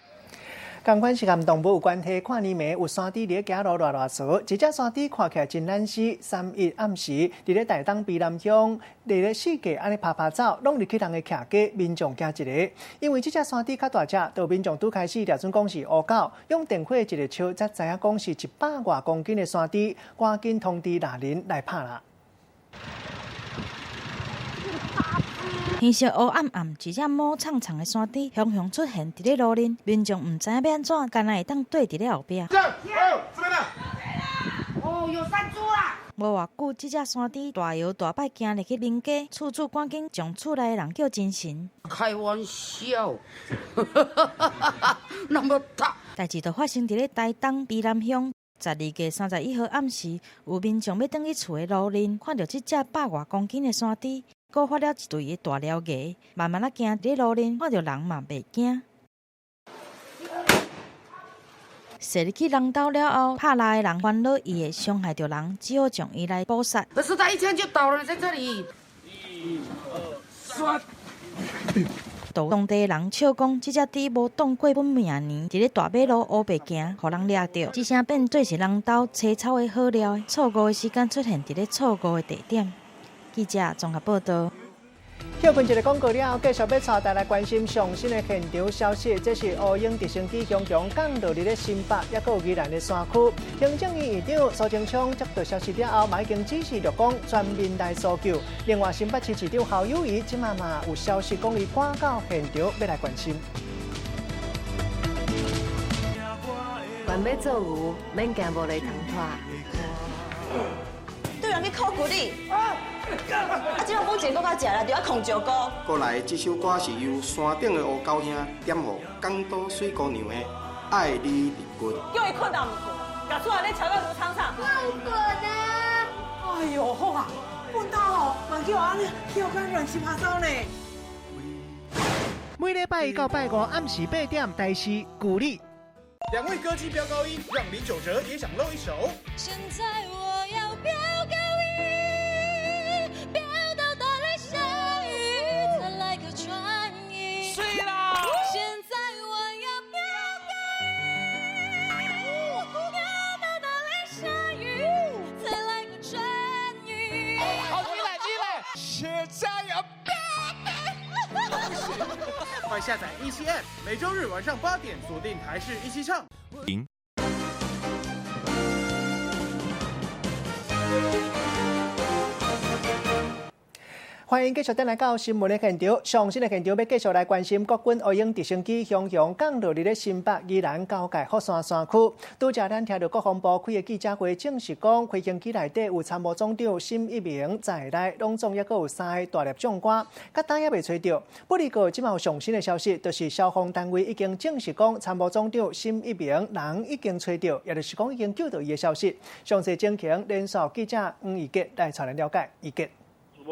仝款是佮動物有關係，跨年暝有山豬佇咧行路賴賴趖，一隻山豬看起來真懶死。31暗時，佇咧台東卑南鄉，佇咧四界按呢趴趴走，攏入去人的徛家，民眾驚一个。因為這隻山豬較大隻，就民眾拄開始掠準講是烏狗，用電火一个笑，才知影講是100外公斤的山豬，趕緊通知獵人來拍啦。天色烏暗暗，一隻毛氅氅的山豬雄雄出現佇咧路面，民眾毋知影欲按怎，干焦會當綴佇咧後壁。哦，有山豬啦！無偌久，這隻山豬大搖大擺行入去民家，厝主趕緊將厝內的人叫精神。開玩笑，那麼大。代誌就發生佇咧台東卑南鄉。12月31號暗時，有民眾欲轉去厝的路面，看著這隻100外公斤的山豬，閣發了一對的大獠牙，慢慢仔行佇咧路面，看著人嘛袂驚。踅入去人兜了後，拍獵的人煩惱伊會傷害著人，只好將伊來捕殺。可是他一槍就倒了，在這裡。一、二、三。當地人笑講，這隻豬無擋過本命年，佇咧大馬路烏白行，予人掠著。這聲變做是人兜青草的好料，錯誤的時間出現佇咧錯誤的地點。記者綜合報道。歇睏一个廣告了後，繼續欲帶大家來關心上新的現場消息。這是烏鷹直升機雄雄降落佇咧新北，抑閣有宜蘭的山區。行政院院長蘇貞昌接到消息了後，嘛已經指示陸軍全面來搜救。另外，新北市市長侯友宜這馬嘛有消息講，伊趕到現場欲來關心。悬欲做牛，免驚無犁通拖。對人去考骨力，啊！這馬母一個較食啦，就愛控石膏。過來這首歌是由山頂的烏狗兄點予港島水姑娘的《愛你入骨》。叫伊睏就毋睏，共出來咧吵到盧廠長。我有睏啊！哎喲，好啊，阮兜吼嘛叫按呢，叫甲亂七八糟呢。每禮拜一到拜五暗時8點，台視鼓勵。兩位歌姬飆高音，讓李玖哲也想露一手。現在我要飆高音，飆到打雷下雨，再來個轉音。睡啦！現在我要飆高音，飆到打雷下雨，再來個轉音。好，進來進來。現在要飆高。快下載17 App，每週日晚上8點鎖定台視一起唱。歡迎繼續轉來到新聞的現場，上新的現場欲繼續來關心國軍烏鷹直升機雄雄降落佇咧新北宜蘭交界福山山區。拄才咱聽著國防部開的記者會，證實講，飛行機內底有參謀總長沈一鳴在內，攏總抑閣有3个大粒將官，到今猶未揣著。不過，這馬有上新的消息，就是消防單位已經證實講，參謀總長沈一鳴人已經揣著，也就是講已經救著伊的消息。詳細情形，連線記者黃怡傑來帶咱了解。怡傑。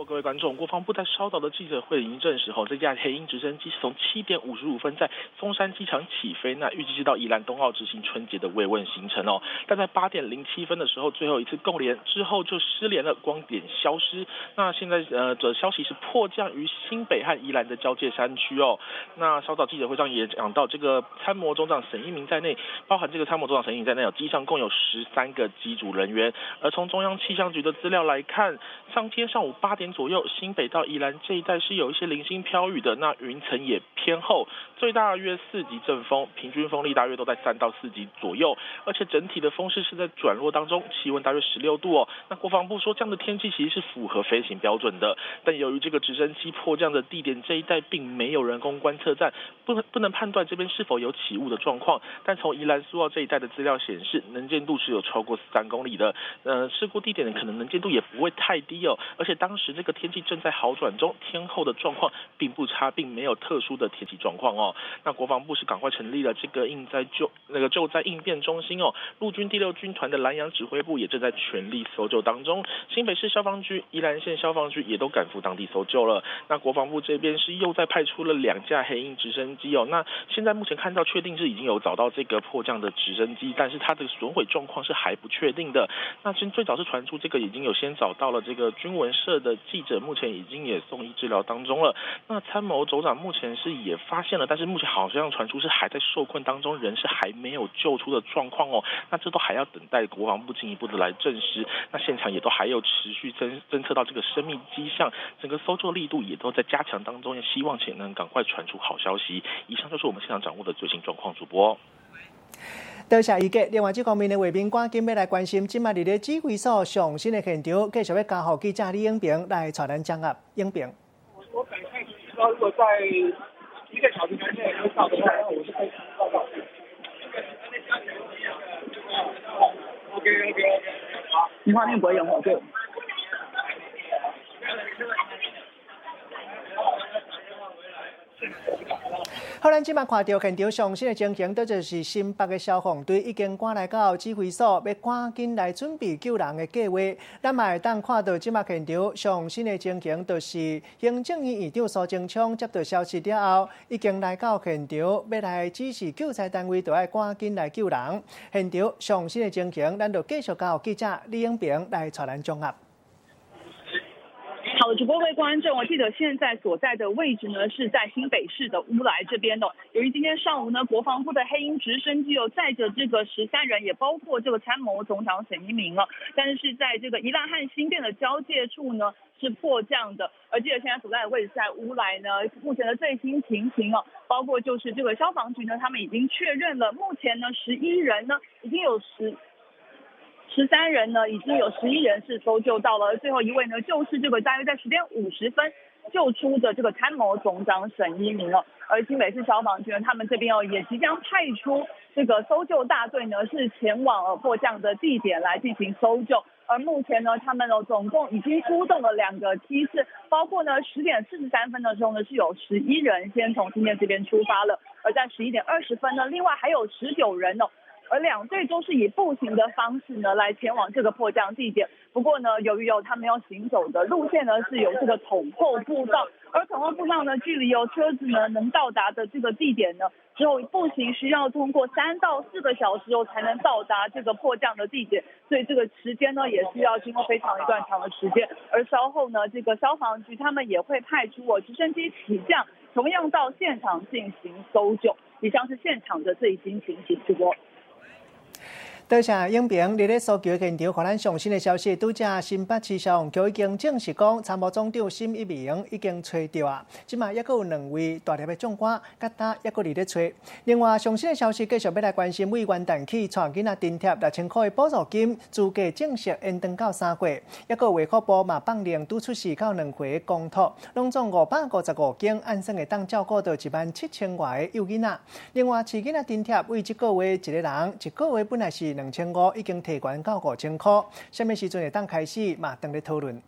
各位觀眾，國防部在稍早的記者會已經證實，吼，這架黑鷹直升機是從7點55分在松山機場起飛，那預計是到宜蘭東澳執行春節的慰問行程哦。但在8點07分的時候，最後一次共聯之後就失聯了，光點消失。那現在的消息是迫降於新北和宜蘭的交界山區哦。那稍早記者會上也講到，這個參謀總長沈一鳴在內，包含這個參謀總長沈一鳴在內，有機上共有13個機組人員。而從中央氣象局的資料來看，上天上午8點左右，新北到宜蘭這一帶是有一些零星飄雨的，那雲層也偏厚，最大約4級陣風，平均風力大約都在3到4級左右，而且整體的風勢是在轉弱當中，氣溫大約16度哦。那國防部說，這樣的天氣其實是符合飛行標準的，但由於這個直升機迫降的地點這一帶並沒有人工觀測站，不能判斷這邊是否有起霧的狀況。但從宜蘭蘇澳這一帶的資料顯示，能見度是有超過3公里的，事故地點可能能見度也不會太低哦，而且當時這個天氣正在好轉中，天候的狀況並不差，並沒有特殊的天氣狀況哦。那國防部是趕快成立了這個應災救那個救災應變中心哦。陸軍第6軍團的蘭陽指揮部也正在全力搜救當中。新北市消防局、宜蘭縣消防局也都趕赴當地搜救了。那國防部這邊是又再派出了2架黑鷹直升機哦。那現在目前看到確定是已經有找到這個迫降的直升機，但是它的損毀狀況是還不確定的。那先最早是傳出這個已經有先找到了這個軍聞社的記者，目前已經也送醫治療當中了。那參謀總長目前是也發現了，但是目前好像傳出是還在受困當中，人是還沒有救出的狀況哦。那這都還要等待國防部進一步的來證實。那現場也都還有持續偵測到這個生命跡象，整個搜救力度也都在加強當中，也希望且能趕快傳出好消息。以上就是我們現場掌握的最新狀況，主播。多謝怡傑。另外，這方面的畫面，趕緊欲來關心，這馬佇咧指揮所上新的現場，繼續欲交予記者李永平來帶咱掌握。永平，我等一下，如果在1個小時內沒到的話，那我就可以報告。OK OK OK，好，你畫面不會用火對。好，咱這馬看著現場上新的情形，這就是新北的消防隊已經趕來到指揮所，欲趕緊來準備救人的計劃。咱嘛會當看到這馬現場上新的情形，就是行政院院長蘇貞昌接到消息了後，已經來到現場，欲來指示救災單位，就愛趕緊來救人。現場上新的情形，咱就繼續交予記者李永平來帶咱掌握。好的，主播各位觀眾，我記得現在所在的位置呢是在新北市的烏來這邊的。由於今天上午呢，國防部的黑鷹直升機又載着這個13人，也包括這個參謀總長沈一鳴哦，但是在這個宜蘭和新店的交界處呢是迫降的。而記者現在所在的位置在烏來呢，目前的最新情形哦，包括就是這個消防局呢，他們已經確認了，目前呢11人呢已經有13人呢，已經有11人是搜救到了，最後一位呢，就是這個大約在10點50分救出的这个参谋总长沈一鸣哦。而新北市消防局呢，他们这边哦也即将派出这个搜救大队呢，是前往迫降的地点来进行搜救。而目前呢，他们哦总共已经出动了2个梯次，包括呢10点43分的时候呢，是有11人先从新店这边出发了，而在11点20分呢，另外还有19人哦。而2队都是以步行的方式呢来前往这个迫降地点。不过呢，由于他们要行走的路线呢是有这个统后步道，而统后步道呢距离有车子呢能到达的这个地点呢，只有步行需要通过3到4个小时后才能到达这个迫降的地点，所以这个时间呢也需要经过非常一段长的时间。而稍后呢，这个消防局他们也会派出直升机起降，同样到现场进行搜救。以上是现场的最新情形，主播。多谢影评，伫咧搜救现场，予咱上新的消息，拄才新北市消防局已经证实讲，参谋总长沈一鸣已经揣著啊，这马犹阁有2位大粒的将官，佮搭犹阁伫咧揣。另外，上新的消息继续欲来关心，为元旦起带囡仔津贴6000块的补助金，资格正式延长到3月。犹阁卫福部嘛放令拄出世到2岁的公托，拢总555间，按算会当照顾到17000外个幼囡仔。另外，饲囡仔津贴为这个月一个人一个月本来是2500，已经提悬到5000块。啥物时阵会当开始嘛？当咧讨论。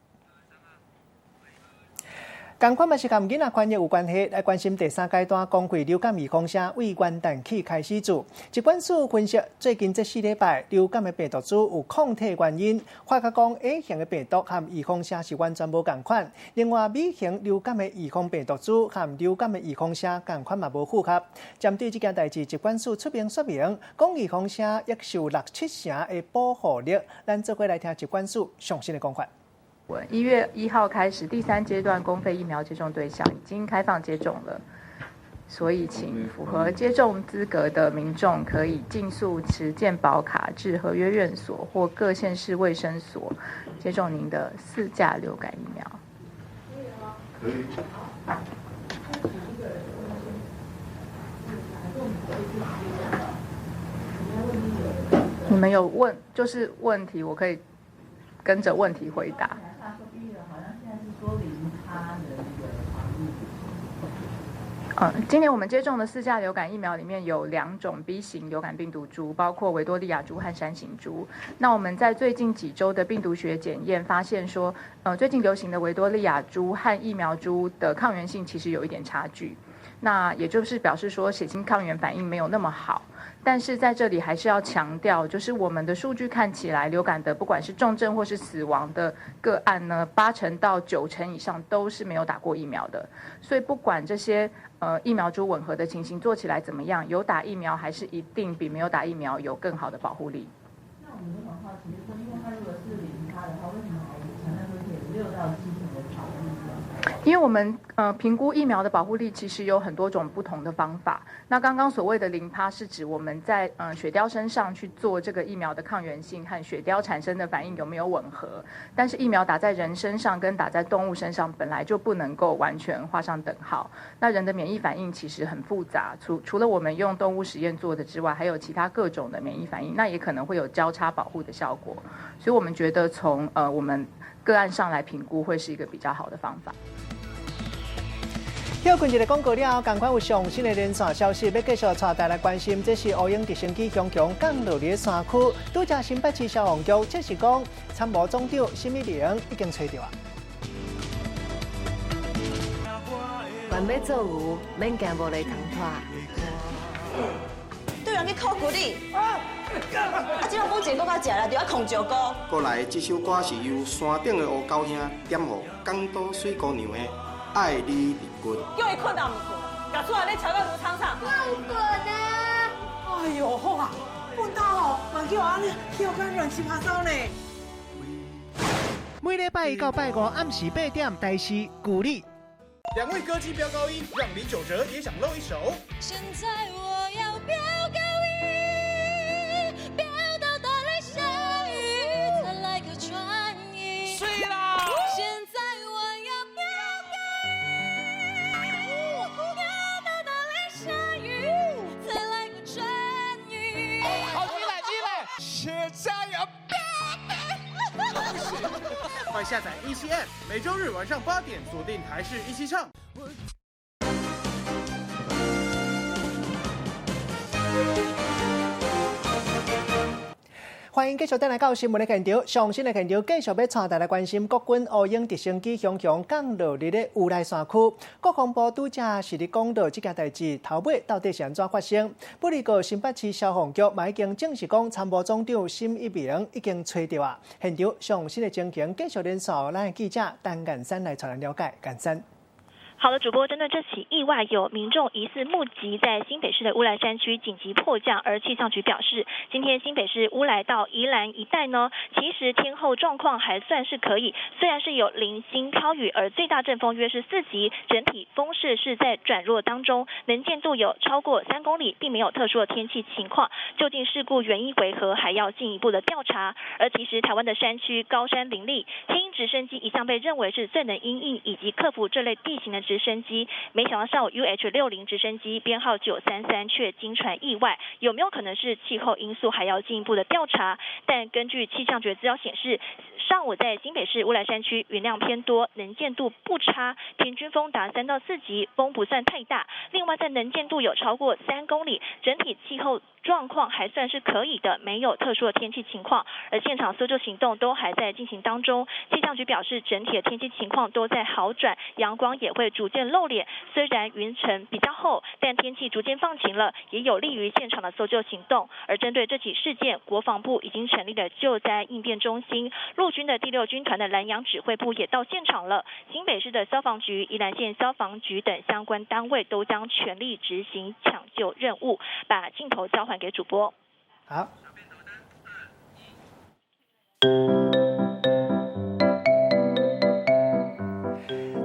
仝款嘛是佮囡仔权益有关系，来关心第3阶段公费流感预防针为元旦起开始做。疾管署分析，最近这4礼拜流感的病毒株有抗体原因，发觉讲 A 型的病毒和预防针是完全无仝款。另外，B 型流感的预防病毒株和流感的预防针仝款嘛无符合。针对这件代志，疾管署出面说明，讲预防针约受6-7成的保护力。咱做伙来听疾管署上新的讲法。1月1号开始，第3阶段公费疫苗接种对象已经开放接种了，所以请符合接种资格的民众可以尽速持健保卡至合约院所或各县市卫生所接种您的4价流感疫苗。可以。你们有问就是问题，我可以跟着问题回答。今年我们接种的4价流感疫苗里面有2种 B 型流感病毒株，包括维多利亚株和山形株。那我们在最近几周的病毒学检验发现说，最近流行的维多利亚株和疫苗株的抗原性其实有一点差距。那也就是表示说，血清抗原反应没有那么好。但是在这里还是要强调，就是我们的数据看起来，流感的不管是重症或是死亡的个案呢，8成到9成以上都是没有打过疫苗的。所以不管这些疫苗株吻合的情形做起来怎么样，有打疫苗还是一定比没有打疫苗有更好的保护力。那我们就很好奇，说因为它如果是0%的话，为什么还强调说有6到7成的保护力？因为我们评估疫苗的保护力其实有很多种不同的方法。那刚刚所谓的0%是指我们在雪貂身上去做这个疫苗的抗原性和雪貂产生的反应有没有吻合。但是疫苗打在人身上跟打在动物身上本来就不能够完全画上等号。那人的免疫反应其实很复杂，除了我们用动物实验做的之外，还有其他各种的免疫反应，那也可能会有交叉保护的效果。所以我们觉得从我们个案上来评估会是一个比较好的方法。休困一个广告了后，仝款有上新的连线消息，欲继续带大家来关心。这是乌鹰直升机雄雄降落伫山区，拄才新北市消防局这是讲参谋总长沈一鸣已经揣著啊。愿欲做牛，免惊无厘汤拖。对人去考骨力，啊，这马本钱阁较食啦，就爱控石膏。过来，这首歌是由山顶的乌狗兄点予港岛水姑娘的《爱你入骨》。叫伊睏也毋睏，共出来咧吵到卢厂长。我有睏啊！哎哟，好啊，睏到吼，嘛叫按呢，叫甲乱七八糟呢。每礼拜一到拜五暗时8点，台视鼓励。两位歌姬飙高音，让李玖哲也想露一手。现在我要飙高音，飙到大雷下雨，再来个转音。睡啦！现在我要飙高音，飙到大雷下雨，再来个转音。好，进来进来，现在要飙。快下载一期 App，每周日晚上8点锁定台视一起唱。欢迎继续转来到新闻的现场，上新的现场继续要带大家关心国军乌鹰直升机雄雄降落伫咧乌来山区。国防部拄才是咧讲到这件代志，头尾到底是按怎发生？不过新北市消防局嘛已经证实讲，参谋总长沈一鸣已经揣著啊。现场上新的情形，继续连线咱的记者陈彦珊来带咱了解。彦珊。好的，主播，针对这起意外，有民众疑似目击在新北市的乌来山区紧急迫降，而气象局表示，今天新北市乌来到宜兰一带呢，其实天候状况还算是可以，虽然是有零星飘雨，而最大阵风约是4级，整体风势是在转弱当中，能见度有超过3公里，并没有特殊的天气情况。究竟事故原因为何，还要进一步的调查。而其实台湾的山区高山林立，黑鹰直升机一向被认为是最能因应以及克服这类地形的直升机，没想到上午 UH-60直升机编号933却惊传意外，有没有可能是气候因素，还要进一步的调查。但根据气象局资料显示，上午在新北市乌来山区云量偏多，能见度不差，平均风达3到4级，风不算太大。另外，在能见度有超过3公里，整体气候状况还算是可以的，没有特殊的天气情况。而现场搜救行动都还在进行当中，气象局表示，整体的天气情况都在好转，阳光也会逐渐露脸。虽然云层比较厚，但天气逐渐放晴了，也有利于现场的搜救行动。而针对这起事件，国防部已经成立了救灾应变中心，陆军的第6军团的南洋指挥部也到现场了。新北市的消防局、宜兰县消防局等相关单位都将全力执行抢救任务。把镜头交还给主播。好。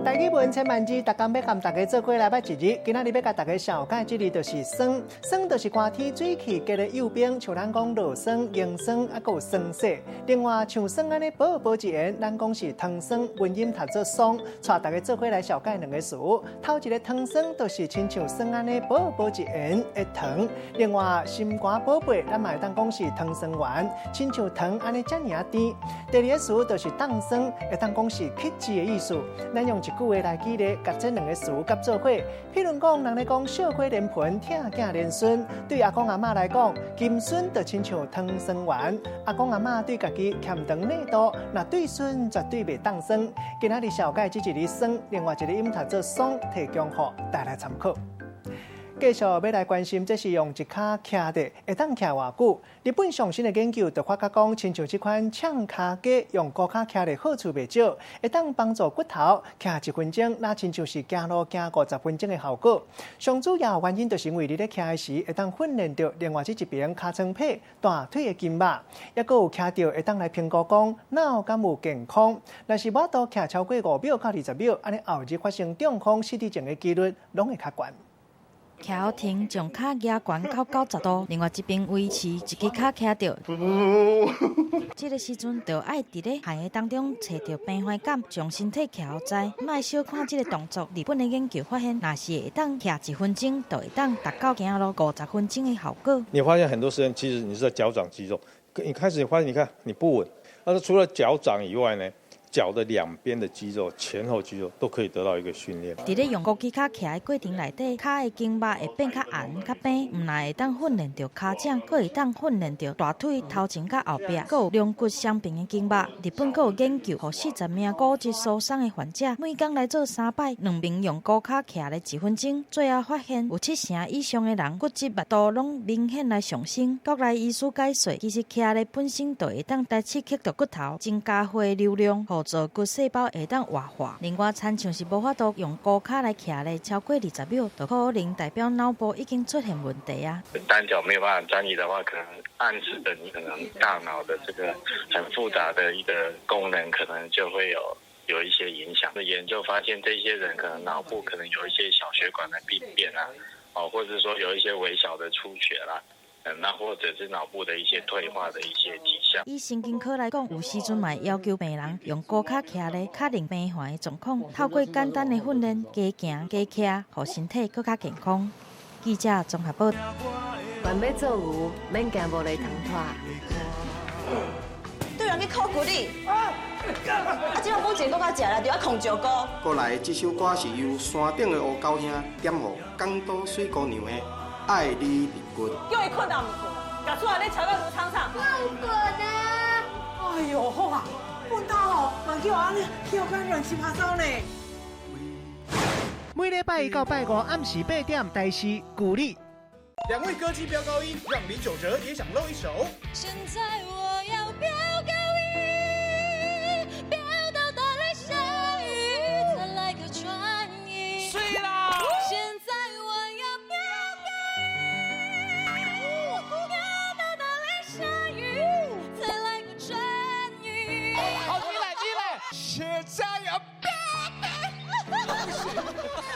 台语文千万字，逐工欲共大家做伙来捌一字。今仔日欲共大家绍介这字就是霜，霜就是寒天水气结咧幼冰，像咱讲落霜、凝霜，犹阁有霜雪。另外，像霜按呢薄薄一缘，咱讲是糖霜，文音读做霜。带大家做伙来绍介两个词。头一个糖霜就是亲像霜按呢薄薄一缘的糖。另外，心肝宝贝，咱嘛会当讲是糖霜丸，亲像糖按呢遮尔仔甜。第二个词就是冻霜，会当讲是克制的意思。咱用一句话来举例，共这两个词合做伙。譬如讲，人咧讲小火连盆，疼囝连孙。对阿公阿嬷来讲，金孙就亲像糖霜丸。阿公阿嬷对家己欠长内度，若对孙绝对袂当酸。今仔日绍介这一个霜，另外一个音读做爽，提供予大家参考。继续要来关心，这是用一跤徛的，会当徛偌久？日本上新的研究就发觉讲，亲像这款唱跤机用高跤徛的好处袂少，会当帮助骨头徛1分钟，那亲像是走路行50分钟的效果。上主要原因就是因为你咧徛的时，会当训练著另外这一边尻川皮、大腿的筋肉，抑阁有徛著会当来评估讲脑敢有健康。若是无度徛超过5秒到20秒，按呢后日发生中风、失智症的几率拢会较悬。徛停，将跤举悬到90度，另外一边维持一支跤徛著。这个时阵就爱伫咧汗的当中揣著平缓感，将身体徛予知。莫小看这个动作，日本的研究发现，若是会当徛1分钟，就会当达到走路50分钟的效果。你发现很多时间，其实你是在脚掌肌肉，你开始你发现，你看你不稳，但是除了脚掌以外呢？脚的两边的肌肉、前后肌肉都可以得到一个训练。伫咧用高举跤徛的过程内底，跤的筋肉会变较硬、较平，毋但会当训练著跤掌，阁会当训练著大腿头前佮后壁，阁有龙骨双边的筋肉。日本阁有研究，予40名骨质疏松的患者，每工来做3摆，两边用高跤徛咧1分钟，最后发现有70%以上的人骨质密度拢明显来上升。国内医师解说，其实徛咧本身就会当来刺激著骨头，增加血流量。做骨细胞会当活化。另外，亲像是无法度用高跤来徛咧超过20秒，就可能代表脑部已经出现问题啊。单脚没有办法站立的话，可能暗示着你可能大脑的这个很复杂的一个功能，可能就会有一些影响。研究发现，这些人可能脑部可能有一些小血管的病变啊，或者说有一些微小的出血啦。那或者是脑部的一些退化的一些迹象。以神经科来讲，有时阵嘛要求病人用高跤徛咧，确认病患的状况，透过简单的训练，加行加徛，予身体阁较健康。记者综合报。凡欲做牛，免惊无厘汤拖。对人去考骨力。啊！啊，這擺補一个較食啦，就愛控石膏。過來這首歌是由山頂的烏狗兄點予港島水姑娘的《愛你入骨》。叫伊睏到毋睏，共厝內咧吵到流暢暢。困啊！哎喲，好啊，糞到哦，嘛叫按呢，叫甲亂七八糟呢。每禮拜一到拜五暗時8點，台視鼓勵。兩位歌姬飆高音，讓李玖哲也想露一手。現在我要飆高音，飆到打雷下雨，再來個轉音。是啦。現在我要飆高音，飆到打雷下雨，再來個轉音。好，你來，你來。現在要飆高。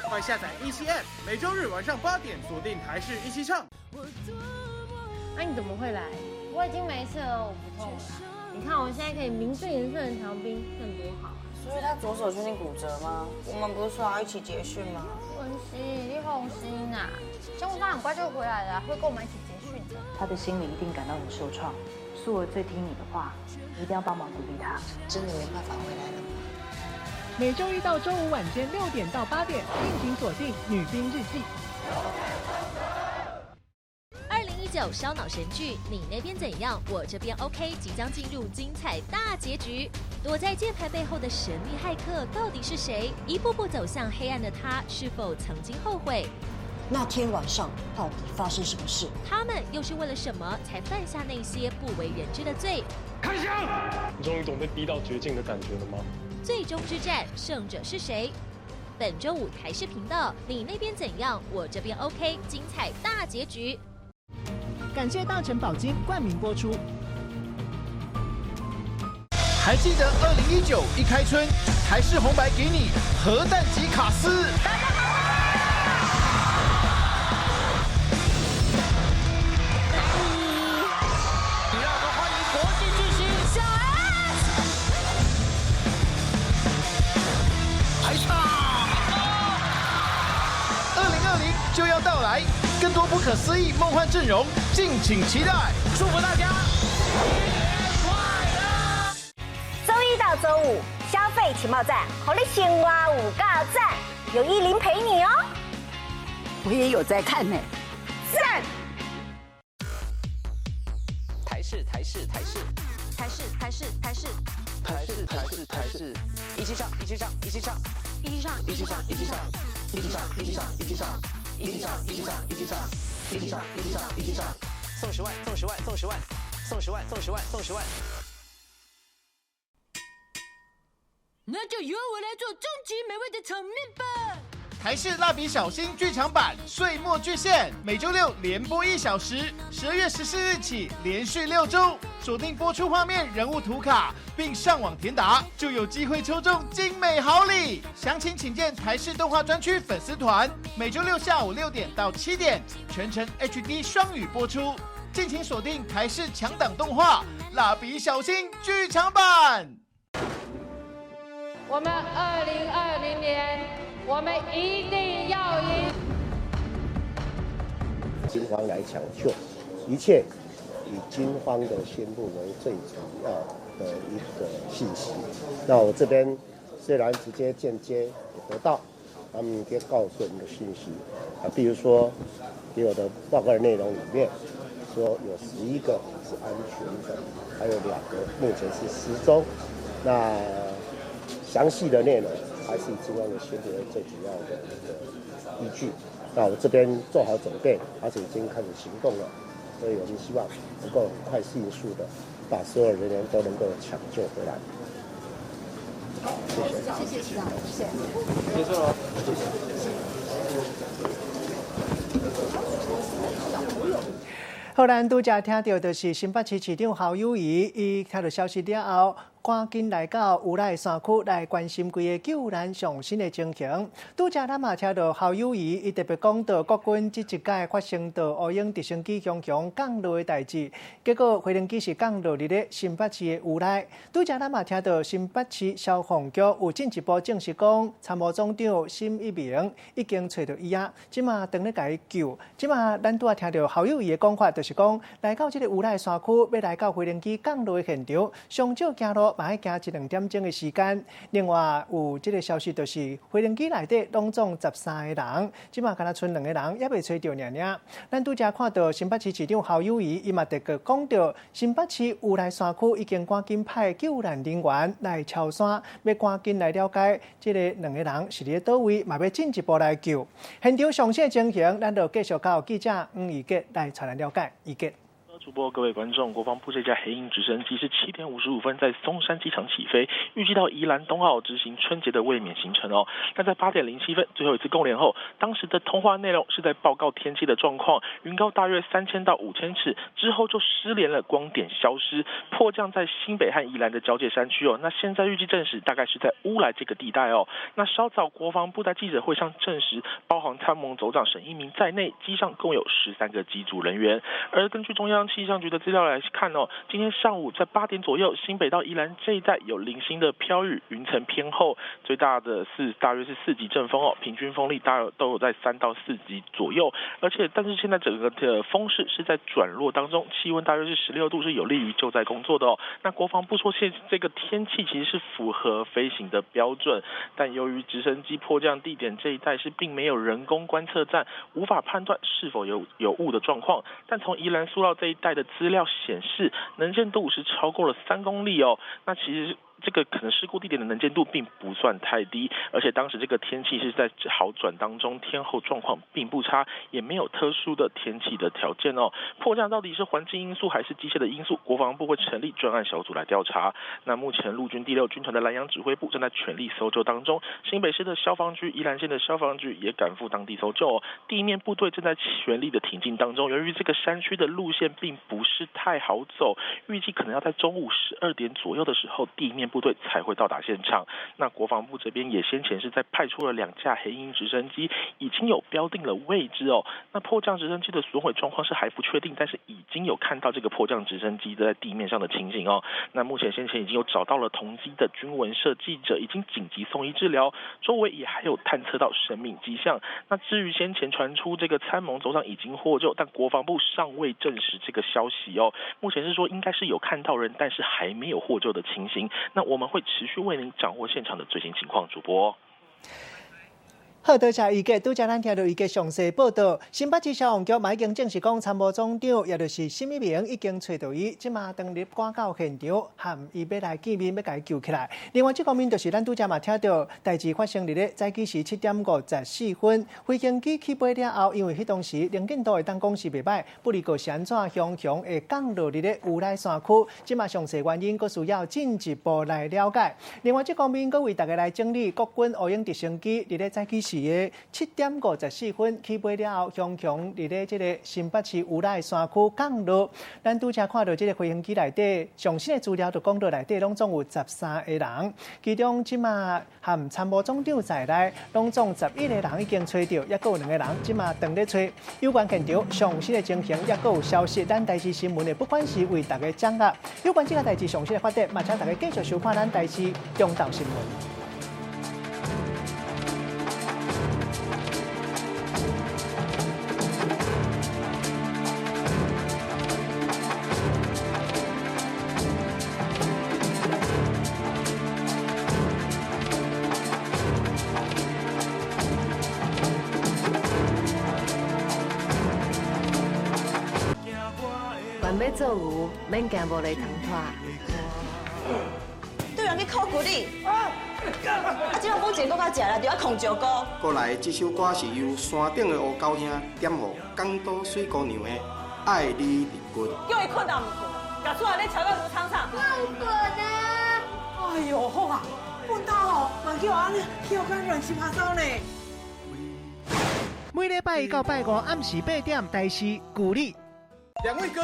快下載1七 App，每週日晚上8點鎖定台視一起唱。那你怎麼會來？我已經沒事了，我不痛了。你看我現在可以名正言順的逃兵，這樣多好啊！所以他左手確定骨折嗎？我們不是說要一起結訓嗎？文熙，你放心啊，張國芳很快就回來了，會跟我們一起結訓的。他的心裡一定感到很受創。素兒最聽你的話，一定要幫忙鼓勵他。真的沒辦法回來了。每週一到週五晚間6點到8點，敬請鎖定《女兵日記》。 2019燒腦神劇，你那邊怎樣？我這邊 OK，即將進入精彩大結局。躲在鍵盤背後的神秘駭客到底是誰？一步步走向黑暗的他，是否曾經後悔？那天晚上到底發生什麼事？他們又是為了什麼才犯下那些不為人知的罪？開槍！你終於懂被逼到絕境的感覺了嗎？最終之戰，勝者是誰？本週五台視頻道，你那邊怎樣？我這邊 OK，精彩大結局。感謝大成寶金冠名播出。還記得2019一開春，台視紅白給你核彈級卡司。讓我們歡迎國際巨星小 S。排場。2020就要到來，更多不可思議夢幻陣容，敬請期待。祝福大家。週一到週五，消費情報站，予你生活有夠讚，有依林陪你哦。我也有在看呢，讚。台視台視台視台視台視台視台視台視台視，一起唱一起唱一起唱一起唱一起唱一起唱一起唱一起唱一起唱一起唱一起唱一起唱一起唱一起唱一起唱，送10萬送10萬送10萬送10萬送10萬送10萬。那就由我來做終極美味的炒麵吧！台視蠟筆小新劇場版《歲末巨獻》每週六連播1小時，12月14日起連續6週鎖定播出畫面、人物圖卡，並上網填答，就有機會抽中精美好禮。詳情請見台視動畫專區粉絲團。每週六下午6點到7點，全程 HD 雙語播出，敬請鎖定台視強檔動畫《蠟筆小新》劇場版。我們2020年，我們一定要贏。軍方來搶救，一切以軍方的宣布為最主要的一個信息。那我這邊雖然直接間接得到他們給告訴我們的信息啊，比如說給我的報告的內容裡面說有11個是安全的，還有2個目前是失蹤。那詳細的內容還是以軍方的宣布為最主要的一個依據。那我這邊做好準備，而且已經開始行動了，所以我們希望能夠很快迅速的把所有人員都能夠搶救回來。謝謝，謝謝市長，謝謝。結束了，謝謝。好，咱拄才聽到就是新北市市長侯友宜，伊聽到消息了後，趕緊來到烏來山區來關心規個救難上新的情形。拄才咱嘛聽到侯友宜，伊特別講到國軍這一擺發生到烏鷹直升機雄雄降落的代誌，結果飛行機是降落佇咧新北市的烏來。拄才咱嘛聽到新北市消防局有進一步證實講，參謀總長沈一鳴已經揣著伊啊，這馬當咧共伊救。這馬咱拄仔聽到侯友宜的講法，就是講來到這個烏來山區，欲來到飛行機降落的現場，上少行路嘛愛行一兩點鐘的時間。另外有這个消息，就是飛行機內底攏總13个人，這馬敢若賰兩个人猶未揣著爾爾。咱拄才看到新北市市長侯友宜，伊嘛特別講著新北市烏來山區已經趕緊派救難人員來敲山，欲趕緊來了解這个兩个人是佇佗位，嘛欲進一步來救。現場詳細情形，咱就繼續交記者黃怡傑來帶咱了解。怡傑。主播，各位觀眾，國防部這架黑鷹直升機是7點55分在松山機場起飛，預計到宜蘭東澳執行春節的衛冕行程哦。但在8點07分最後一次共聯後，當時的通話內容是在報告天氣的狀況，雲高大約3000到5000尺，之後就失聯了，光點消失，迫降在新北和宜蘭的交界山區哦。那現在預計證實大概是在烏來這個地帶哦。那稍早國防部在記者會上證實，包含參謀總長沈一鳴在內，機上共有13個機組人員。而根據中央氣象局的資料來看哦，今天上午在8點左右，新北到宜蘭這一帶有零星的飄雨，雲層偏厚，最大的是大約是4級陣風哦，平均風力大約都有在3到4級左右。而且，但是現在整個的風勢是在轉弱當中，氣溫大約是16度，是有利於救災工作的哦。那國防部說，現這個天氣其實是符合飛行的標準，但由於直升機迫降地點這一帶是並沒有人工觀測站，無法判斷是否有霧的狀況。但從宜蘭蘇澳這一帶的資料顯示，能見度是超過了3公里哦。那其實這個可能事故地點的能見度並不算太低，而且當時這個天氣是在好轉當中，天候狀況並不差，也沒有特殊的天氣的條件哦。迫降到底是環境因素還是機械的因素？國防部會成立專案小組來調查。那目前陸軍第6軍團的蘭陽指揮部正在全力搜救當中，新北市的消防局、宜蘭縣的消防局也趕赴當地搜救哦。地面部隊正在全力的挺進當中。由於這個山區的路線並不是太好走，預計可能要在中午12點左右的時候，地面部隊才會到達現場。那國防部這邊也先前是在派出了2架黑鷹直升機，已經有標定了位置哦。那迫降直升機的損毀狀況是還不確定，但是已經有看到這個迫降直升機在地面上的情形哦。那目前先前已經有找到了同機的軍聞社記者，已經緊急送醫治療，周圍也還有探測到生命跡象。那至於先前傳出這個參謀總長已經獲救，但國防部尚未證實這個消息哦。目前是說應該是有看到人，但是還沒有獲救的情形。那我們會持續為您掌握現場的最新情況，主播。好，多謝怡傑，拄才咱聽著怡傑詳細報道。新北市消防局嘛已經證實講，參謀總長也就是沈一鳴已經揣著伊，這馬當日趕到現場，含伊欲來見面，欲共伊救起來。另外，這方面就是咱拄才嘛聽著，代誌發生佇咧早起時7點54分，飛行機起飛了後，因為彼當時能見度會當講是袂䆀，不離個是按怎雄雄會降落佇咧烏來山區，這馬詳細原因閣需要進一步來了解。另外，這方面閣為大家來整理國軍烏鷹直升機佇咧早起時7點54分起飛了後，雄雄佇咧這个新北市烏來山區降落。咱拄才看著這个飛行機內底上新的資料，就講著內底攏總有13个人，其中這馬含參謀總長在內，攏總11个人已經揣著，猶閣有2个人這馬當咧揣。有關現場上新的情形，猶閣有消息，咱台視新聞的不管是為大家掌握。有關這个代誌上新的發展，嘛請大家繼續收看咱台視中晝新聞。欲做牛，免驚無犁通拖。對人去考骨力，啊！這馬本錢閣較食啦，就愛控石膏。過來這首歌是由山頂的烏狗兄點予港島水姑娘的《愛你入骨》。叫伊睏也毋睏，共厝內咧吵到盧昌昌。我有睏啊！哎喲，好啊，糞到哦，嘛叫按呢跳甲亂七八糟呢。每禮拜一到拜五暗時8點，台視舊里。兩位哥。